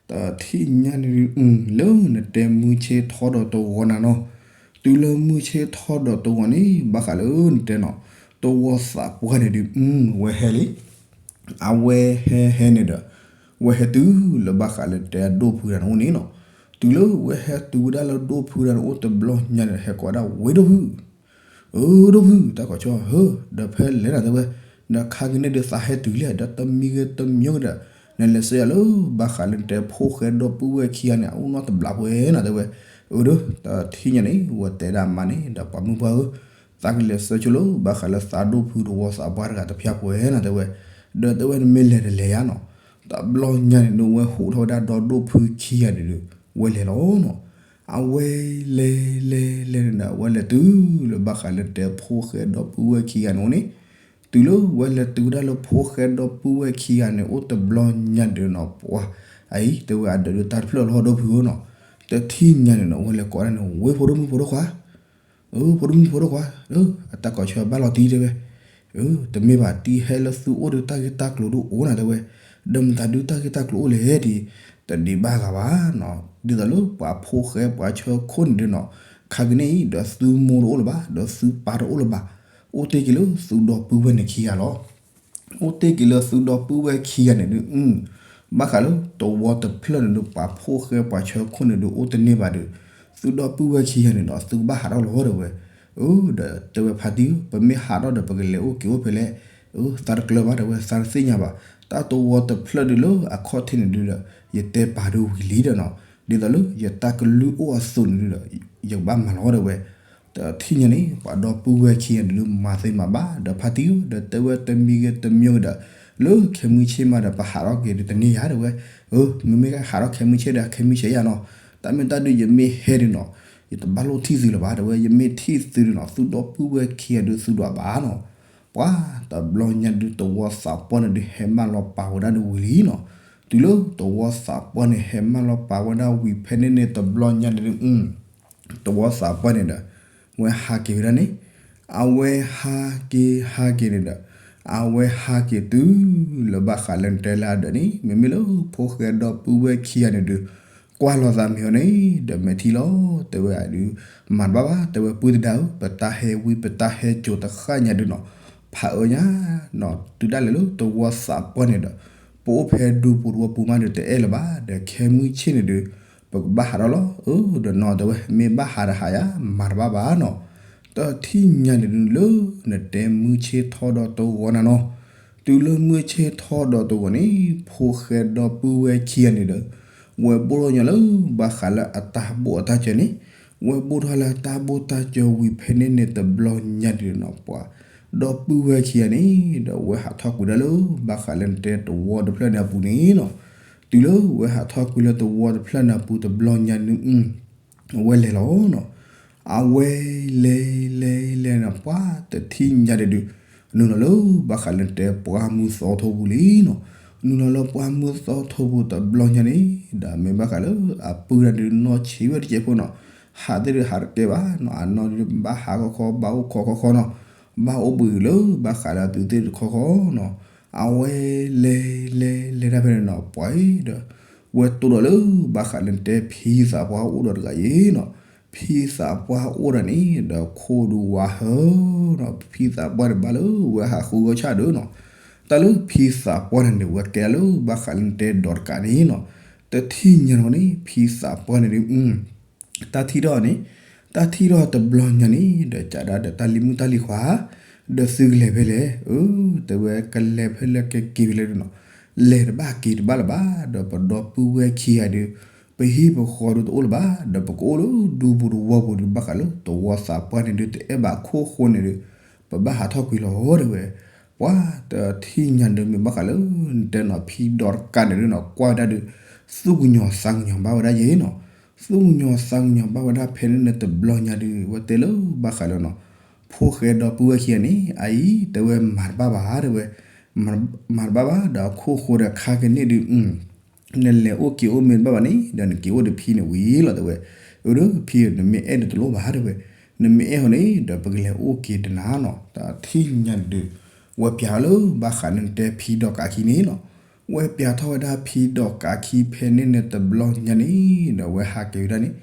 တထံၣ်ညါန့ၣ်ဒုး လၢနတဲမုၢ်ဆ့ၣ်ထီၣ်ဒီးသဝီနၤနီၤ, တုၤလၢမုၢ်ဆ့ၣ်ထီၣ်ဒီးသဝီန့ၣ် ဘၣ်ဃးလၢနတဲနီၤ သဝီသးပှၢ်န့ၣ်ဒုး ဝဲဟဲလံ, အဝဲဟဲဟဲန့ၣ်ဒီး ဝဲဟဲတုၤလၢဘၣ်ဃးလၢတဲဒိၣ်ဖုတၢ်န့ၣ်အိၣ်န့ၣ်နီၤ, တုၤလၢဝဲဟဲတုၤဝဲဒၣ်လၢဒိၣ်ဖုတၢ်န့ၣ်အိၣ်တဘျီညါန့ၣ် ဟဲကိးဒၣ်ဝဲဒိၣ်ဖုၣ် အၢ ဒိၣ်ဖုၣ် တၢ်ကိးဆၢ ဧၢ, ဒီးဖဲလဲၣ်နၤ တဲဝဲ, ဒီးခါကနံၣ်ဒီးသးဟဲတုၤလံ ဒီးတမံၤဂ့ၤတမံၤဂ့ၤဒီး နလဲၤဆှၢယၤလၢဘၣ်ဃးလၢနတဲဖိၣ်ဃဲဒီပုၢ်ဝဲၢ်ခံဂၤန့ၣ် အအိၣ်နီတဘျီပှဲၤနၤ တဲဝဲ, အၢ ဒီး တထံၣ်ညါန့ၣ် ဝဲတဲဒၣ်အမါန့ၣ် ဒီးပှၤမုၣ်ပှၢ်ဧၢ, သးကလဲၤဆှၢဆိလၢဘၣ်ဃးလၢသးဒိၣ်ဖုသဝီသးပှၢ်တဂၤတဖၣ်ပှဲၤနၤ တဲဝဲ, ဒီးတဲဝဲနမ့ၢ်လဲၤတလဲၤယါနီၤ, တဘျီညါန့ၣ် နဝဲဟူးထီၣ်ဝဲဒၣ်ဒီဒိၣ်ဖုခံဂၤန့ၣ်ဒီး ဝဲလဲၤလီၤနီၤ အဝဲလဲၤလဲၤလဲၤန့ၣ်ဒီး အဝဲလဲၤတုၤလၢဘၣ်ဃးလၢတဲဖိၣ်ဃဲဒီပုၢ်ဝဲၢ်ခံဂၤန့ၣ်အိၣ်န့ၣ်, တုၤလၢဝဲလဲၤတုၤဝဲဒၣ်လၢဖိၣ်ဃဲဒီပုၢ်ဝဲၢ်ခံဂၤန့ၣ် အိၣ်တဘျီညါဒုးနီၤ ပှၤအံၤ တဲဝဲအဒၢးဒုးတၢ်တဖျၢၣ်လီၤ ဒိၣ်ဖုၣ်ဧၢနီၤ, တထံၣ်ညါန့ၣ်နီၤ ဝဲလဲၤကိးဒၣ်န့ၣ် ဝ့ၢ်ဖိဒိၣ်မုၣ်ဖိဒိၣ်ခွါ အၢ ဖိဒိၣ်မုၣ်ဖိဒိၣ်ခွါ, အတၢ်ကိးဆၢဘၣ်လီၤတံၢ်တဲဝဲ, အၢ တမ့ၢ်ဘၣ်တံၢ်ဟဲလၢသုအိၣ်ဒီးတၢ်ဂ့ၢ်တၢ်ကျိၤဒုးအိၣ်နၤတဲဝဲ, ဒီးမတၤဒုးတၢ်ဂ့ၢ်တၢ်ကျိၤအိၣ်လဲၣ်ဒ်, တဒံးဘၣ်ဂၤဘၣ်နီၤ, ဒ်သိးလၢပှၤဖိၣ်ဃဲပှၤဆၢခိၣ်န့ၣ်ဒုးနီၤ, ခါကနံၣ်အံၤ ဒီးသုမိၢ်တအိၣ်လၢၤဘၣ် ဒီးသုပၢ်တအိၣ်လၢၤဘၣ်, အိၣ်တ့ၢ်က့ၤလၢသုဒီပုၢ်ဝဲၢ်န့ၣ်ခံဂၤလီၤ. အိၣ်တ့ၢ်က့ၤလၢသုဒီပုၢ်ဝဲၢ်ခံဂၤန့ၣ်ဒုး, ဘၣ်ဃးလၢသဝီတဖျၢၣ်န့ၣ်ဒုး ပှၤဖိၣ်ဃဲပှၤဆၢခိၣ်န့ၣ်ဒုး အိၣ်တန့ၢ်ဘၣ်ဒီး, သုဒီပုၢ်ဝဲၢ်ခံဂၤန့ၣ်ဒီး သုကဘၣ်ဟးထီၣ်လီၤတဲဝဲ, အၢ ဒီးတဲဝဲဖါတံၢ်ဧၢ ပမ့ၢ်ဟးထီၣ်ဒီး ပကလဲၤအိၣ်က့ၤအိၣ်ဖဲလဲၣ်, အၢ သးတကျၢၤဘၣ် တဲဝဲ သးတသ့ၣ်ညါဘၣ်, တၢ်တဝီတဖျၢၣ်ဒုးလၢအခီၣ်ထံးန့ၣ်ဒုးဒီး ယတဲပာ်ဒုးဝံၤလံဒီးနီၤ, ဒ်သိးလၢယတၢ်ကလုၢ်အိၣ်အသိးန့ၣ်ဒုးဒီး ယကဘၣ်မၤလီၤ တဲဝဲ တထံၣ်ညါန့ၣ် ပှၤဒီပုၢ်ဝဲၢ်ခံဂၤန့ၣ်ဒုး မၤသ့မၤဘၣ် ဒီးဖါတံၢ်ဧၢ ဒီးတဲဝဲတမံၤဂ့ၤတမံၤဂ့ၤဒီး လၢခဲမုၢ်ဆ့ၣ်မးဒီး ပဟးထီၣ်က့ၤဒုးတန့ၢ်ယၤ တဲဝဲ, အၢ မ့မ့ၢ်ဟးထီၣ်ခဲမုၢ်ဆ့ၣ်ဒီး ခဲမုၢ်ဆ့ၣ်ယၤနီၤ, တၢ်မ့ၢ်တၢ်ဒုးယမ့ၢ်ဟဲဒုးနီၤ ယတဘၣ်လိၣ်ထံၣ်သုလၢၤဘၣ် တဲဝဲ, ယမ့ၢ်ထံၣ်သုဒုးနီၤ သုဒီပုၢ်ဝဲၢ်ခံဂၤဒုး သုဒွးဘၣ်နီၤ, ပှၤတဘျီညါဒုး သဝီသးပှၢ်န့ၣ်ဒုး ဟဲမၢလီၤပာ်ဝဲဒၣ်ဒုးဝံၤလံနီၤ, တုၤလၢသဝီသးပှၢ်န့ၣ် ဟဲမၢလီၤပာ်ဝဲဒၣ်ဝံၤဖဲန့ၣ်န့ၣ် တဘျီညါန့ၣ်ဒုး သဝီသးပှၢ်န့ၣ်ဒီး ဝဲဟးက့ၤဝဲဒၣ်န့ၣ်, အဝဲဟးက့ၤဟးက့ၤန့ၣ်ဒီး အဝဲဟးက့ၤတုၤလၢဘၣ်ဃးလၢနတဲလၢအဒၢးန့ၣ် မ့မ့ၢ်လၢဖိၣ်ဃဲဒီပုၢ်ဝဲၢ်ခံဂၤန့ၣ်ဒုး ကွၢ်လီၤသးမ့ၢ်အီၤန့ၣ် ဒီးမဲာ်ထံလီၤ တဲဝဲဒုး, မၤတဘၣ်ဘၣ် တဲဝဲ ပုၢ်သဒါဧၢ ပတၢ်ဟဲဝံပတၢ်ဟဲစိၤတဃၣ်ညါဒုးနီၤ, ဖးအၢညါနီၤ တုၤဒၣ်လဲာ်လၢသဝီသးပှၢ်န့ၣ်ဒီး ပအိၣ်ဖဲဒူပူၤတဝီပူၤမးဒုးတအဲၣ်လၢၤဘၣ် ဒီးခဲမုၢ်ဆ့ၣ်န့ၣ်ဒုး ပကဘၣ်ဟးထီၣ်လီၤ အၢ ဒီးနီၤ တဲဝဲ မ့ၢ်ဘၣ်ဟးတဟးယၤ မၤတဘၣ်ဘၣ်နီၤ, တထံၣ်ညါန့ၣ်ဒုးလၢ နတဲမုၢ်ဆ့ၣ်ထီၣ်ဒီးတဝီနၤနီၤ, တုၤလၢမုၢ်ဆ့ၣ်ထီၣ်ဒီးတဝီန့ၣ် ဖိၣ်ဃဲဒီပုၢ်ဝဲၢ်ခံဂၤန့ၣ်ဒီး ဝဲဘိၣ်ထီၣ်ညီလၢဘၣ်ဃးလၢအတၢ်ဘိၣ်အတၢ်စၢၤန့ၣ်, ဝဲဘိၣ်ထီၣ်လၢတၢ်ဘိၣ်တၢ်စၢၤဝံၤဖဲန့ၣ်န့ၣ် တဘျီညါဒုးနီၤ ပှၤဒီပုၢ်ဝဲၢ်ခံဂၤန့ၣ်ဒီး ဝဲဟးထီၣ်ကွံာ်ဒၣ်လၢဘၣ်ဃးလၢနတဲသဝီတဖျၢၣ်န့ၣ်အပူၤန့ၣ်နီၤ, တုၤလၢဝဲဟးထီၣ်ကွံာ်လၢသဝီတဖျၢၣ်န့ၣ်အပူၤတဘျီညါန့ၣ် အဝဲလဲၤလီၤနီၤ, အဝဲလဲၤလဲၤလဲၤန့ၣ် ပှၤတထံၣ်ညါဒုးဒုး နုာ်လီၤလၢဘၣ်ဃးလၢနတဲပှၢ်မုၢ်သီထိပူၤလံနီၤ, နုာ်လီၤလၢပှၢ်မုၢ်သီထိပူၤတဘျီညါန့ၣ် ဒီးမ့ၢ်ဘၣ်ဃးလၢအပုၢ်ဒၣ်ဒုးနီၢ်ဆံးဝဲတစဲးဖိနီၤ, ဟးသ့ၣ်ဒုးဟးတကဲဘၣ်နီၤ အနီၢ်ဒုးဘၣ်ဟးခီခီ ဘၣ်အိၣ်ခိးခီခီနီၤ, ဘၣ်အိၣ်ဘှံးလၢဘၣ်ဃးလၢအသုးသ့ၣ်တခီခီနီၤ, အဝဲလဲၤလဲၤလဲၤတၢ်ဖဲန့ၣ်နီၤ ပှၤအံၤဒီး ဝဲတိၢ်ဒီးလၢဘၣ်ဃးလၢနတဲဖံသးပှၢ်အိၣ်ဒီးတဂၤအံၤနီၤ, ဖံသးပှၢ်အိၣ်ဒၣ်န့ၣ် ဒီးခိၣ်ဒုးဝါဟၢနီၤ, ဖံသးပှၢ်န့ၣ်ဘၣ်လၢဝဲဟးဃုအီၣ်ဆၣ်ဒုးနီၤ, တၢ်လၢဖံသးပှၢ်န့ၣ်န့ၣ် ဝဲကဲဒၣ်လၢဘၣ်ဃးလၢနတဲဒီးတကးန့ၣ်နီၤ, တထံၣ်ညါန့ၣ် ဖံသးပှၢ်န့ၣ်ဒုး တၢ်ထံၣ်ထီၣ်န့ၣ်, တၢ်ထံၣ်ထီၣ်တဘျီညါန့ၣ် ဒီးကးဒၣ်ဒီးတၢ်လံၤမုၣ်တၢ်လံၤခွါ, ဒီးသုကလဲၤဖဲလဲၣ်, အၢ တဲဝဲကလဲၤဖဲလဲၣ်ကက့ၤဖဲလဲၣ်ဒုးနီၤ, လဲၤတဘၣ်က့ၤတဘၣ်လၢၤဘၣ်, ဒီးပဒီပုၢ်ဝဲၢ်ခံဂၤဒုး ပဟံၣ်ပဃီဒုးတအိၣ်လၢၤဘၣ်, ဒီးပကအိၣ်လၢဒူပူၤတဝီပူၤဒုး ဘၣ်ဃးလၢသဝီသးပှၢ်န့ၣ်ဒုး တအဲၣ်ဘၣ်ခိၣ်ဃိန့ၣ်ဒုး ပဘၣ်ဟးထီၣ်ကွံာ်လီၤ တဲဝဲ, ပှၤတထံၣ်ညါဒုး မ့ၢ်ဘၣ်ဃးလၢ နတဲနီၤ ဖံဒီးတကးန့ၣ်ဒုးနီၤ ကွၢ်ဝဲဒၣ်ဒုး သူၣ်ကညီၤသးကညီၤဘၣ်ဝဲဒၣ်ယဲနီၤ, သူၣ်ကညီၤသးကညီၤဘၣ်ဝဲဒၣ်ဖဲန့ၣ်န့ၣ်တဘျီညါဒုး ဝဲတဲလၢဘၣ်ဃးလၢနီၤ, ဖိၣ်ဃဲဒီပုၢ်ဝဲၢ်ခံဂၤန့ၣ် အအံၤ တဲဝဲမၤတဘၣ်ဘၣ် တဲဝဲ, မၤတဘၣ်ဘၣ် ဒီးအခိၣ်ဃိဒီးခါကန့ၣ်ဒုး နလဲၤအိၣ်က့ၤအိၣ်မ့ၢ်တဘၣ်ဘၣ်န့ၣ် ဒီးနက့ၤအိၣ်ဒီးဖံန့ၣ်ဝံၤလီၤ တဲဝဲ, အၢ ဒီးဖံ နမ့ၢ်အဲၣ်ဒုးတလိၣ်ဘၣ် တဲဝဲ, နမ့ၢ်အဲၣ်ဟီန့ၣ် ဒီးပကလဲၤအိၣ်က့ၤဒီးနၤနီၤ, တထံၣ်ညါန့ၣ်ဒုး ဝဲပျးလၢဘၣ်ဃးလၢနတဲဖံဒီးကးခံန့ၣ်နီၤ, ဝဲပျးထီၣ်ဝဲဒၣ်ဖံဒီးကးခံဖဲန့ၣ်န့ၣ်တဘျီညါန့ၣ် ဒီးဝဲဟးက့ၤဝဲဒၣ်န့ၣ်,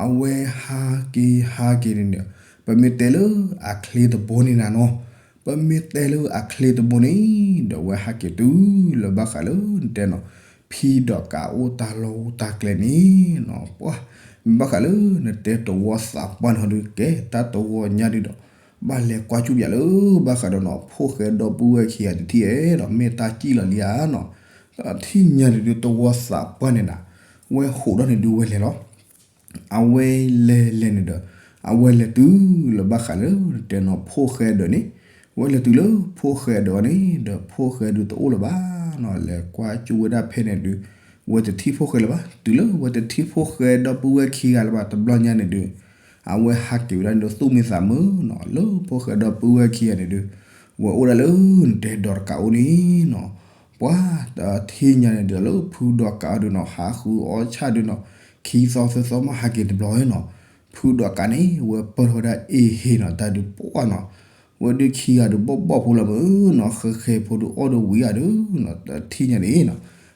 အဝဲဟးက့ၤဟးက့ၤန့ၣ်ဒီး ပမ့ၢ်တဲလၢအချ့တဘိန့ၣ်နၤနီၤ, ပမ့ၢ်တဲလၢအချ့တဘိန့ၣ် ဒီးဝဲဟးက့ၤတုၤလၢဘၣ်ဃးလၢနတဲနီၤ, ဖံဒီးကးအိၣ်တၢ်လီၢ်အိၣ်တၢ်ကျဲန့ၣ်နီၤ, ပှၤ မ့ၢ်ဘၣ်ဃးလၢနတဲသဝီသးပှၢ်န့ၣ်ဟီဒုး ကဲတၢ်တဝီညါဒုးဒီး ဘၣ်လဲၤကွၢ်ကၠူၣ်ပၠးလၢဘၣ်ဃးဒီးနီၤ ဖိၣ်ဃဲဒီပုၢ်ဝဲၢ်ခံဂၤတထံၣ်အဲၣ်ဒီး မ့ၢ်တၢ်စံၣ်လီၤလံဧါနီၤ, တထံၣ်ညါန့ၣ်ဒုးသဝီသးပှၢ်န့ၣ်နၤ, ဝဲဟိးဒီးန့ၣ်ဒုးဝဲလဲၤလီၤ အဝဲလဲၤလဲၤန့ၣ်ဒီး အဝဲလဲၤတုၤလၢဘၣ်ဃးလၢနတဲနီၤ ဖိၣ်ဃဲဒီးန့ၣ်, ဝဲလဲၤတုၤလၢဖိၣ်ဃဲဒီးန့ၣ် ဒီးဖိၣ်ဃဲဒုးတအိၣ်လၢၤဘၣ်နီၤ, လဲၤကွၢ်ကၠူၣ်ဝဲဒၣ်ဖဲန့ၣ်ဒုး ဝဲတထံၣ်ဖိၣ်ဃဲလၢၤဘၣ်, တုၤလၢဝဲတထံၣ်ဖိၣ်ဃဲဒီပုၢ်ဝဲၢ်ခံဂၤလၢၤဘၣ် တဘျီညါန့ၣ်ဒုး အဝဲဟးက့ၤဝဲဒၣ်န့ၣ်ဒုး သူၣ်မံသးမုာ်နီၤ လၢဖိၣ်ဃဲဒီပုၢ်ဝဲၢ်ခံဂၤန့ၣ်ဒုး ဝဲအိၣ်ဒၣ်လၢနတဲဒီးတကးအိၣ်န့ၣ်နီၤ, ပှၤတထံၣ်ညါန့ၣ်ဒုးလၢဖုဒီးကးအီၤဒုးနီၤ ဟးဃုအီၣ်ဆၣ်ဒုးနီၤ, ခံသီသၢသီမးဟးက့ၤတဘျီနီၤ, ဖုဒီးကးန့ၣ် ဝဲပၢၢ်ထီၣ်ဝဲဒၣ်အ့ဟ့နီၤ တၢ်ဒုးပှၢ်နီၤ, ဝဲဒုးခံဂၤဒုးဘီၣ်ဘီၣ်ဖိလီၤမုၢ်နီၤ ဃဲဃဲဖိဒုးအီၣ်ဒုးဝံၤအါဒုးနီၤ တထံၣ်ညါန့ၣ်နီၤ,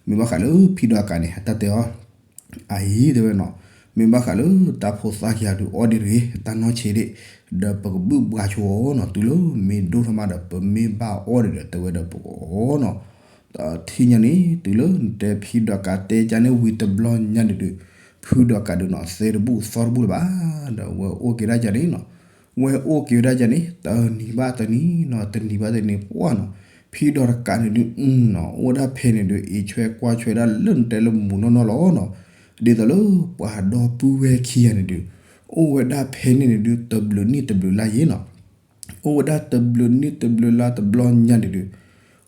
မ့ၢ်ဘၣ်ဃးလၢဖံဒီးကးန့ၣ် အတၢ်တဲအီၤ အအံၤတဲဝဲနီၤ, မ့ၢ်ဘၣ်ဃးလၢတၢ်ဖိသၣ်ခံဂၤဒုးအီၣ်ဒံးတဂ့ၤ တၢ်နီၢ်ဆံးဒံး, ဒီးပကဘုၣ်ဘှါဆိအီၤနီၤ တုၤလၢမ့ၢ်ဒိၣ်ထီၣ်မးဒီး ပမ့ၢ်ဘၣ်အီၣ်ဒံးဒီးတဲဝဲဒီးပကအီၣ်နီၤ, တထံၣ်ညါန့ၣ် တုၤလၢနတဲဖံဒီးကးတဲကၠါန့ၣ်ဝံၤတဘျီညါန့ၣ်ဒုး ဖုဒီးကးဒုးနီၤ သဲတဘူၣ်သီတဘူၣ်လၢၤဘၣ်, ဒီးဝဲအိၣ်က့ၤဒၣ်ကၠါန့ၣ်နီၤ, ဝဲအိၣ်က့ၤဝဲဒၣ်ယၤန့ၣ် တနံၤဘၣ်တနံၤနီၤ တနံၤဘၣ်တနံၤပှၢ်နီၤ, ဖံဒီးတကးန့ၣ်ဒုးနီၤ အိၣ်ဝဲဒၣ်ဖဲန့ၣ်ဒုး အ့ၣ်ဆွဲကွၢ်ဆွဲဒၣ်လၢနတဲလၢမူနီၢ်နီၢ်လီၤနီၤ, ဒ်သိးလၢပှၤဒီပုၢ်ဝဲၢ်ခံဂၤန့ၣ်ဒုး အိၣ်ဝဲဒၣ်ဖဲန့ၣ်န့ၣ်ဒုး တဘျုးနံၣ်တဘျုးလါယဲနီၤ အိၣ်ဝဲဒၣ်တဘျုးနံၣ်တဘျုးလါတဘျီညါန့ၣ်ဒုး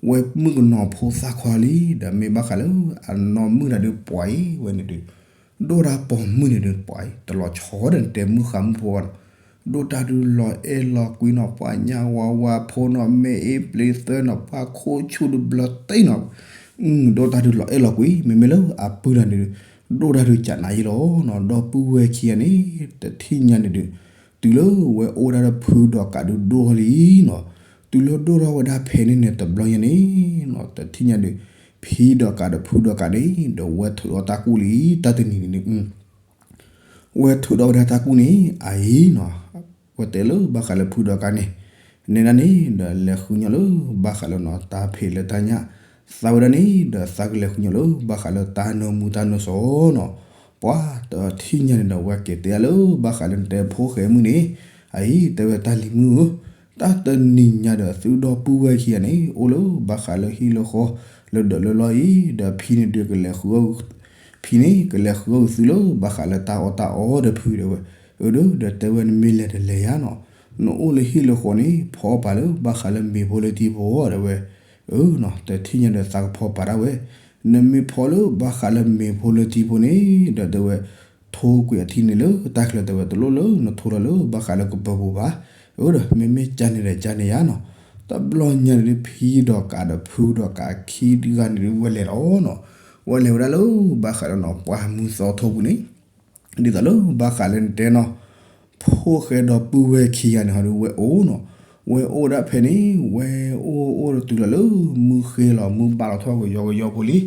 ဝဲမုၣ်ကနီၤဖိသၣ်ခွါလံ ဒီးမ့ၢ်ဘၣ်ဃးလၢအနီၢ်မုၣ်တၢ်ဒုးပှၤအံၤဝဲန့ၣ်ဒုး ဒိၣ်တၢ်ပိာ်မုၣ်န့ၣ်ဒုးပှၤအံၤ တလီၤဆီဒီးနတဲမုၣ်ဃါမုၣ်ဖိဘၣ်နီၤ, ဒိၣ်တၢ်ဒုးလီၤအဲၣ်လီၤကွံနီၤ ပှၤညါဝါဝါဖိနီၤ မ့ၢ်အ့ၣ်ပျ့ၤသၢနီၤ ပှၤခိၣ်ဆူၣ်ဒုးဘျီတ့ၢ်နီၤ, ဒိၣ်တၢ်ဒုးလီၤအဲၣ်လီၤကွံ မ့မ့ၢ်လၢအပုၢ်တၢ်န့ၣ်ဒုး ဒိၣ်တၢ်ဒုးကနၤယံလီၤနီၤ ဒီပုၢ်ဝဲၢ်ခံဂၤန့ၣ် တထံၣ်ညါန့ၣ်ဒုး တုၤလၢဝဲအိၣ်ဒၣ်ဒီးဖုဒီးကးဒုးဒိၣ်ထီၣ်လံနီၤ, တုၤလၢဒိၣ်ထီၣ်ဝဲဒၣ်ဖဲန့ၣ်န့ၣ်တဘျီညါန့ၣ်နီၤ တထံၣ်ညါဒုး ဖံဒီးကးဒီးဖုဒီးကးန့ၣ် ဒီးဝဲထုးဒီးတၢ်ကူၣ်လံ တၢ်တနံၤန့ၣ် ဝဲထုးဒီးဝဲဒၣ်တၢ်ကူၣ်န့ၣ် အအံၤနီၤ, ဝဲတဲလၢဘၣ်ဃးလၢဖုဒီးကးန့ၣ် နဲဒၣ်န့ၣ် ဒီးလဲၤဃုညီလၢဘၣ်ဃးလၢနီၤ တၢ်ဖံးလၢတၢ်ညၣ်, သးဝဲဒၣ်န့ၣ် ဒီးသးကလဲၤဃုညီလၢ ဘၣ်ဃးလၢတၢ်နၢမူတၢ်နၢစီနီၤ, ပှၤတထံၣ်ညါန့ၣ်ဒီး ဝဲက့ၤတဲလၢဘၣ်ဃးလၢနတဲဖိၣ်ဃဲမုၣ်န့ၣ်, အအံၤ တဲဝဲတၢ်လံၤမုၣ်ဧၢ, တၢ်တနံၤညါဒီးသုဒီပုၢ်ဝဲၢ်ခံဂၤန့ၣ် အိၣ်လၢဘၣ်ဃးလၢဟံၣ်လၢဃီ လၢဒၢးလၢလီၢ်အံၤ, ဒီးဖံန့ၣ်ဒုးကလဲၤဃုအီၣ် ဖံန့ၣ် ကလဲၤဃုအီၣ်သုလၢဘၣ်ဃးလၢတၢ်အီၣ်တၢ်အီဒီးဖုတဲဝဲ, အၢ ဒီး ဒီးတဲဝဲနမ့ၢ်လဲၤတလဲၤယါနီၤ, နအိၣ်လၢဟံၣ်လၢဃီန့ၣ် ဖီအီၣ်ပာ်လၢဘၣ်ဃးလၢမ့ၤဖိလၢထံဖိတဲဝဲ, အၢနီၤ တထံၣ်ညါဒီးသးကဖီပာ်ဒၣ်ဝဲ, နမ့ၢ်ဖီလၢဘၣ်ဃးလၢမ့ၤဖိလၢထံဖိန့ၣ် ဒီးတဲဝဲ ထိကွံာ်အထံန့ၣ်လၢတၢ်ချၢတဲဝဲ တလိၣ်လၢနထိလီၤလၢဘၣ်ဃးလၢကပၢၤပူၤဘၣ်, အၢ ဒီး မ့မ့ၢ်ကန့ၣ်ဒီးကန့ၣ်ယါနီၤ, တဘျီညါန့ၣ်ဒုး ဖံဒီးကးဒီးဖုဒီးကးခံဂၤန့ၣ်ဒုး ဝဲလဲၤလီၤနီၤ, ဝဲလဲၤဝဲဒၣ်လၢဘၣ်ဃးလၢနီၤ ပှၢ်မုၢ်သီထိပူၤန့ၣ် ဒ်သိးလၢဘၣ်ဃးလၢနတဲနီၤ, ဖိၣ်ဃဲဒီပုၢ်ဝဲၢ်ခံဂၤန့ၣ်ဟီဒုး ဝဲအိၣ်နီၤ, ဝဲအိၣ်ဒၣ်ဖဲန့ၣ် ဝဲအိၣ်အိၣ်ဒီးတုၤလီၤလၢ မုၢ်ဃ့လီၤမုၢ်ဘၣ်လီၤထီၣ်ကယီကယီဖိလံ,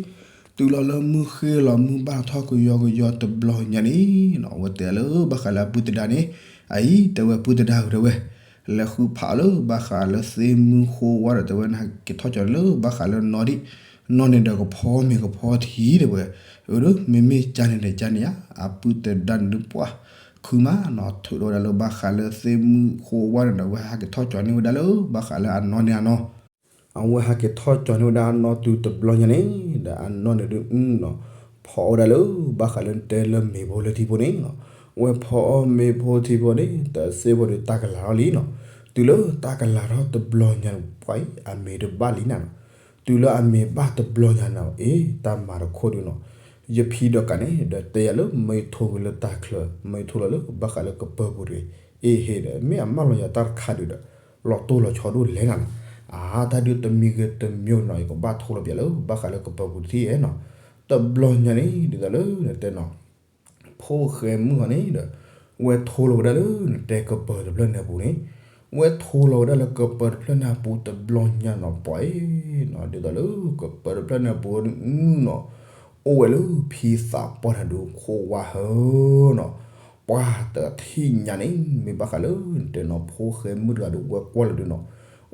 တုၤလီၤလၢမုၢ်ဃ့လီၤမုၢ်ဘၣ်လီၤထီၣ်ကယီကယီတဘျီညါန့ၣ်နီၤ, ဝဲတဲလၢဘၣ်ဃးလၢအပုၢ်သဒါန့ၣ်, အအံၤ တဲဝဲပုၢ်သဒါဧၢ တဲဝဲ လဲၤဃုဖးအီၤလၢဘၣ်ဃးလၢသ့ၣ်မုၢ်ဃိဝါဒီး တဲဝဲ နဟးက့ၤထီၣ်ကၠီၤလၢဘၣ်ဃးလၢနီၣ်ဒံး, နီၣ်န့ၣ်ဒီးကဖီမ့ၤကဖီထံတဲဝဲ, အၢ ဒီး မ့မ့ၢ်ကန့ၣ်ဒီးကန့ၣ်ဧါ, အပုၢ်သဒါန့ၣ်ဒုးပှၢ် ခုမးနီၤ ထုးဒီးဝဲဒၣ်လၢဘၣ်ဃးလၢသ့ၣ်မုၢ်ဃိဝါန့ၣ်ဒီး အဝဲဟးက့ၤထီၣ်ကၠီၤန့ၢ်ဝဲဒၣ်လၢဘၣ်ဃးလၢအနီၣ်န့ၣ်အနီၣ် အဝဲဟးက့ၤထီၣ်ကၠီၤန့ၢ်ဝဲဒၣ်အနီၣ်တုၤတဘျီညါန့ၣ်, ဒီးအနီၣ်န့ၣ်ဒုးနီၤ, ဖီအီၣ်ဝဲဒၣ်လၢဘၣ်ဃးလၢနတဲလၢမ့ၤဖိလၢထံဖိန့ၣ်နီၤ, ဝဲဖီအီၣ်မ့ၤဖိထံဖိန့ၣ် တစ့ဖိဒီးတၢ်ကလၤထီၣ်လံနီၤ, တုၤလၢတၢ်ကလၤထီၣ်တဘျီညါန့ၣ် ပှၤအံၤ အမ့ၤတဘၣ်လံနၤနီၤ, တုၤလၢအမ့ၤဘၣ်တဘျီညါန့ၣ် အ့ တၢ်မၤတခိၣ်ဒုးနီၤ, ယဖံဒီးကးန့ၣ် ဒီးတဲယၤလၢမ့ၢ်ထိကွံာ်လၢတၢ်ချၢ မ့ၢ်ထိလီၤလၢဘၣ်ဃးလၢကပၢၤပူၤတဂ့ၤ, အ့ဟ့ဒီး မ့ၢ်အမၢလီၤယၤတၢ်တခါဒုးဒီး လီၤတိၢ်လီၤဆီဒိၣ်လဲၣ်နၤနီၤ, အါ တၢ်ဒုးတမံၤဂ့ၤတမံၤနီၤ ယကဘၣ်ထိလီၤပယၤလၢဘၣ်ဃးလၢကပၢၤပူၤတထံၣ်နီၤ, တဘျီညါန့ၣ် ဒ်သိးလၢနတဲနီၤ ဖိၣ်ဃဲမုၣ်ဟီန့ၣ်ဒီး ဝဲထိလီၤဝဲဒၣ်လၢနတဲကပၢၤတဖျၢၣ်န့ၣ်အပူၤန့ၣ်, ဝဲထိလီၤဝဲဒၣ်လၢကပၢၤတဖျၢၣ်န့ၣ်အပူၤတဘျီညါနီၤ ပှၤအံၤနီၤ ဒ်သိးလၢကပၢၤတဖျၢၣ်န့ၣ်အပူၤန့ၣ်နီၤ, အိၣ်ဝဲလၢဖံသးပှၢ်တၢ်ဒုးခိၣ်ဝါဟၢနီၤ, ပှၤတထံၣ်ညါန့ၣ် မ့ၢ်ဘၣ်ဃးလၢနတဲနီၤ ဖိၣ်ဃဲမုၣ်တဂၤဒုးဝဲကွၢ်လီၤဒုးနီၤ,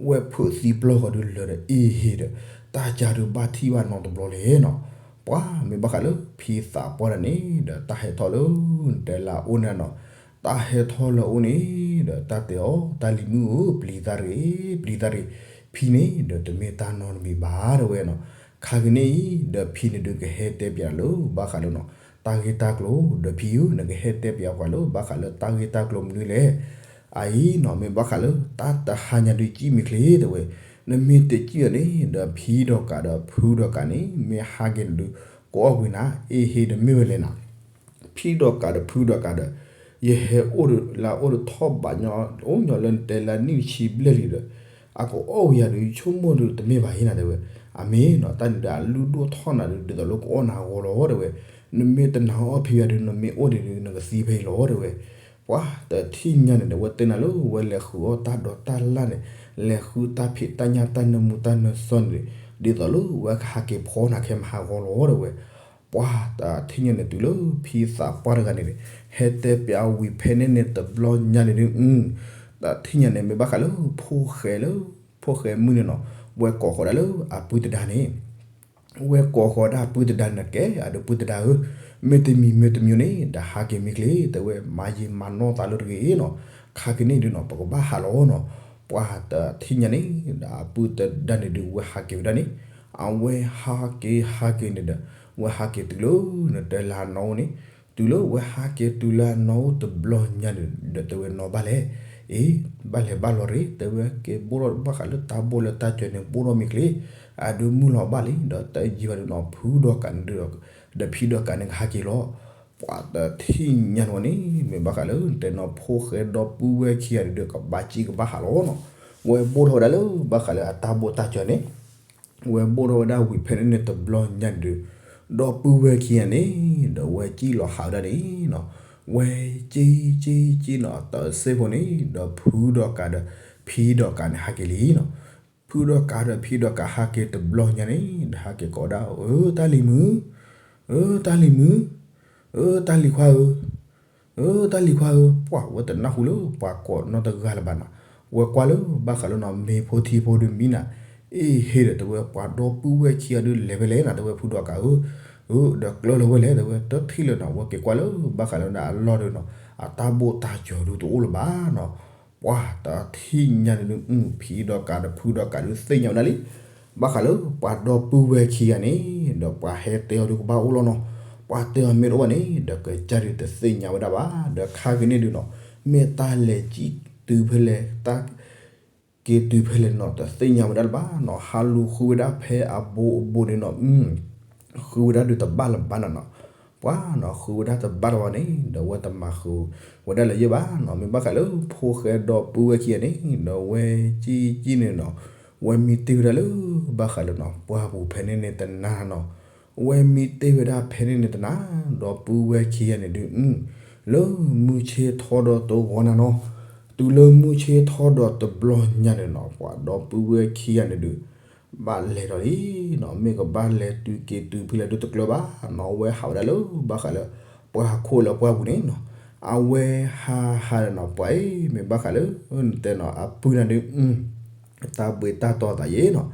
ဝဲဖုးသံပျီၢ်ဃီဒုးလၢာ်ဒီးအ့ဟ့ဒီး တၢ်ကၢ်ဒုးဘၣ်ထံၣ်ဘၣ်နီတဘျီလဲၣ်နီၤ, ပှၤမ့ၢ်ဘၣ်ဃးလၢဖံသးပှၢ်တၢ်န့ၣ် ဒီးတၢ်ဟဲထီၣ်လၢ နတဲလၢအအိၣ်န့ၣ်နီၤ, တၢ်ဟဲထီၣ်လၢအအိၣ်န့ၣ် ဒီးတၢ်တဲအီၤ တၢ်လံၤမုၣ်ဧၢ ပျံၤတၢ်တဂ့ၤ ပျံၤတၢ်တဂ့ၤ, ဖံန့ၣ်ဒီးတမ့ၢ်တၢ်နီတမံၤဘၣ်တဲဝဲနီၤ, ခါက့ၤန့ၣ်အံၤ ဒီးဖံန့ၣ်ဒုးကဟဲတဲပၠးလၢဘၣ်ဃးလၢနီၤ တၢ်ဂ့ၢ်တၢ်ကျိၤ ဒီးဖံဧၢ နကဟဲတဲပၠးပှၤလၢဘၣ်ဃးလၢတၢ်ဂ့ၢ်တၢ်ကျိၤမနုၤလဲၣ် အအံၤနီၤ မ့ၢ်ဘၣ်ဃးလၢ တၢ်တဟါညါဒုးကံၣ်မ့ၢ်ချ့တဲဝဲ, နမ့ၢ်တကံၣ်အီၤန့ၣ် ဒီးဖံဒီးကးဒီးဖုဒီးကးန့ၣ် မ့ၢ်ဟးက့ၤန့ၣ်ဒုး ကိးအီၣ်ကွံာ်နၤ အ့ဟ့ဒီးမ့ၢ်ဝဲလဲၣ်နၤ, ဖံဒီးကးဒီးဖုဒီးကးဒီး ယဟဲအိၣ်ဒီးလၢအိၣ်ဒီးထီၣ်ဘးညီ အိၣ်ညီလၢနတဲလၢနံၣ်တဆံဘျဲၣ်လံဒီး အကအိၣ်ဝဲယၤဒီး ယဆိကမိၣ်ဒီးတမ့ၢ်ဘၣ်ဟ့နၤတဲဝဲ, အမ့ၢ်နီၤ တၢ်န့ၣ်ဒီးအလုၢ်ဒိၣ်ထီၣ်နၤဒုး ဒ်သိးလၢကအီၣ်နၤအဂီၢ်လီၤတဲဝဲ, နမ့ၢ်တနာ်အီၣ်ဖံယၤဒုး နမ့ၢ်အိၣ်ဒံးဒုး နကသံဖဲအံၤလီၤတဲဝဲ, ပှၤတထံၣ်ညါန့ၣ်ဒီး ဝဲတဲနၤလၢဝဲလဲၤဃုအီၣ်တၢ်ဒိးတၢ်လၢ်န့ၣ်, လဲၤဃုတၢ်ဖံးတၢ်ညၣ်တၢ်နၢမူတၢ်နၢစီန့ၣ်, ဒ်သိးလၢဝဲကဟးက့ၤဖီနၤခဲမဟါဂီၢ်လီၤတဲဝဲ, ပှၤတထံၣ်ညါန့ၣ်တုၤလၢဖံသးပှၢ်တဂၤန့ၣ်န့ၣ်, ဟဲတဲပၠးဝံၤဖဲန့ၣ်န့ၣ်တဘျီညါန့ၣ်ဒုး, တထံၣ်ညါန့ၣ် မ့ၢ်ဘၣ်ဃးလၢဖိၣ်ဃဲလၢ ဖိၣ်ဃဲမုၣ်န့ၣ်နီၤ, ဝဲကိးဃီၤဒၣ်လၢအပုၢ်သဒါန့ၣ် ဝဲကိးဃီၤဒၣ်အပုၢ်သဒါန့ၣ်ကဲ အဒုးပုၢ်သဒါဧၢ, မ့ၢ်တမံၤမ့ၢ်တမံၤန့ၣ် ဒီးဟးက့ၤမ့ၢ်ချ့ တဲဝဲ မၤယံာ်မၤနီၢ်သးလၢတဂ့ၤနီၤ, ခါက့ၤန့ၣ်ဒုးနီၤ ပကဘၣ်ဟးလီၤနီၤ. ပှၤတထံၣ်ညါန့ၣ် ဒီးအပုၢ်တဒါန့ၣ်ဒုး ဝဲဟးက့ၤဝဲဒၣ်န့ၣ်, အဝဲဟးက့ၤဟးက့ၤန့ၣ်ဒီး ဝဲဟးက့ၤတုၤလၢနတဲလၢအနီၢ်အိၣ်န့ၣ်, တုၤလၢဝဲဟးက့ၤတုၤလၢအနီၢ်အိၣ်တဘျီညါန့ၣ်ဒီး တဲဝဲနီၤဘၣ်လဲၣ်, အ့ ဘၣ်လဲၤဘၣ်လီၤရ့ တဲဝဲက့ၤဘိၣ်ထီၣ်ဘၣ်ဃးလၢတၢ်ဘိၣ်လၢတၢ်စၢၤန့ၣ် ဘိၣ်ထီၣ်မ့ၢ်ချ့, အဒုးမုၢ်လီၤဘၣ်လံ ဒီးတယံာ်ဘၣ်ဒုးနီၤ ဖုဒီးကးန့ၣ်ဒုးဒီး ဒီးဖံဒီးကးန့ၣ်ကဟးက့ၤလီၤ. ပှၤတထံၣ်ညါန့ၣ်ဝဲန့ၣ် မ့ၢ်ဘၣ်ဃးလၢတဲနီၤ ဖိၣ်ဃဲဒီပုၢ်ဝဲၢ်ခံဂၤန့ၣ်ဒုး ကဘၣ်စံၣ်ကဘၣ်ဟးလီၤနီၤ. ဝဲဘိၣ်ထီၣ်ဝဲဒၣ်လၢဘၣ်ဃးလၢအတၢ်ဘိၣ်တၢ်စၢၤန့ၣ် ဝဲဘိၣ်ထီၣ်ဝဲဒၣ်ဝံၤဖဲန့ၣ်န့ၣ်တဘျီညါန့ၣ်ဒုး ဒီပုၢ်ဝဲၢ်ခံဂၤန့ၣ် ဒီးဝဲစံၣ်လီၤဟးဝဲဒၣ်န့ၣ်နီၤ. ဝဲစံၣ်စံၣ်စံၣ်နီၤ တစ့ၢ်ဖိန့ၣ် ဒီးဖုဒီးကးဒီးဖံဒီးကးန့ၣ်ဟးက့ၤလံနီၤ. ဖုဒီးကးဒီးဖံဒီးကးဟးက့ၤတဘျီညါန့ၣ် ဒီးဟးက့ၤကိးဒၣ် အၢ တၢ်လံၤမုၣ်, အၢ တၢ်လံၤမုၣ်, အၢ တၢ်လံၤခွါဧၢ, အၢ တၢ်လံၤခွါဧၢ, ပှၤဝဲတနၢ်ဟူလၢပှၤကိးနီတဂၤလၢၤဘၣ်နီၤ. ဝဲကွၢ်လၢဘၣ်ဃးလၢနီၤ မ့ၤဖိထံဖိဒုးမံနၤ, အ့ဟ့ဒီးတဲဝဲပှၤဒီပုၢ်ဝဲၢ်ခံဂၤဒုးလဲၤဖဲလဲၣ်နီၤ တဲဝဲဖုဒီးကးဧၢ, အၢ ဒီးကျၢၢ်လၢၤဝဲလဲၣ် တဲဝဲတထံၣ်လၢၤနီၤ. ဝဲက့ၤကွၢ်လၢဘၣ်ဃးလၢအလီၢ်ဒုးနီၤ အတၢ်ဘိၣ်တၢ်စၢၤဒုးတအိၣ်လၢၤဘၣ်နီၤ. ပှၤတထံၣ်ညါန့ၣ်ဒုး ဖံဒီးကးဒီးဖုဒီးကးဒုးသ့ၣ်ညါဝဲဒၣ်လံ ဘၣ်ဃးလၢပှၤဒီပုၢ်ဝဲၢ်ခံဂၤန့ၣ် ဒီးပှၤဟဲတဲအီၤဒုးကဘၣ်အိၣ်လီၤနီၤ. ပှၤတဲအီၤမ့ၢ်တအိၣ်ဘၣ်န့ၣ် ဒီးကစၢ်ဒုးတသ့ၣ်ညါဝဲဒၣ်ဘၣ်. ဒီးခါက့ၤန့ၣ်ဒုးနီၤ မ့ၢ်တၢ်လဲၤက့ၤတုၤဖဲလဲၣ် တၢ်က့ၤတုၤဖဲလဲၣ်နီၤ တသ့ၣ်ညါဝဲဒၣ်လၢၤဘၣ်နီၤ. ဟးလူၤဃုဝဲဒၣ်ဖဲအဘိအဘိန့ၣ်နီၤ ဃုဝဲဒၣ်ဒုးတဘၣ်လၢၤဘၣ်နီၤနီၤ. ပှၤနီၤ ဃုဝဲဒၣ်တဘၣ်လၢၤဘၣ်န့ၣ် ဒီးဝဲတမၤဃုာ်ဝဲဒၣ်လၢၤယဲၢ်ဘၣ်နီၤ. မ့ၢ်ဘၣ်ဃးလၢဖိၣ်ဃဲဒီပုၢ်ဝဲၢ်ခံဂၤန့ၣ် ဒီးဝဲကံကံန့ၣ်နီၤ ဝဲမံတ့ၢ်ဝဲဒၣ်လၢ ဘၣ်ဃးလၢနီၤ ပှၢ်ပူၤဖဲန့ၣ်န့ၣ်တနၤနီၤ. ဝဲမံတ့ၢ်ဝဲဒၣ်ဖဲန့ၣ်န့ၣ်တနၤ ဒီပုၢ်ဝဲၢ်ခံဂၤန့ၣ်ဒုး လၢမုၢ်ဆ့ၣ်ထီၣ်ဒီးတဂီၤနၤနီၤ. တုၤလၢမုၢ်ဆ့ၣ်ထီၣ်ဒီးတဘျီညါန့ၣ်နီၤ ပှၤဒီပုၢ်ဝဲၢ်ခံဂၤန့ၣ်ဒုး ဘၣ်လဲၤဒီးလံနီၤ. မ့ၢ်ကဘၣ်လဲၤတုၤက့ၤတုၤဖဲလဲၣ်ဒုးတကျၢၤဘၣ်နီၤ. ဝဲဟးဝဲဒၣ်လၢဘၣ်ဃးလၢ ပှၤဟးခိၣ်လၢပှၢ်ပူၤန့ၣ်နီၤ. အဝဲဟးဟးဒီးနီၤ ပှၤအံၤ မ့ၢ်ဘၣ်ဃးလၢ နတဲနီၤ အပုၢ်နၤဒုး တၢ်ဘှံးတၢ်တီၤသးယဲနီၤ.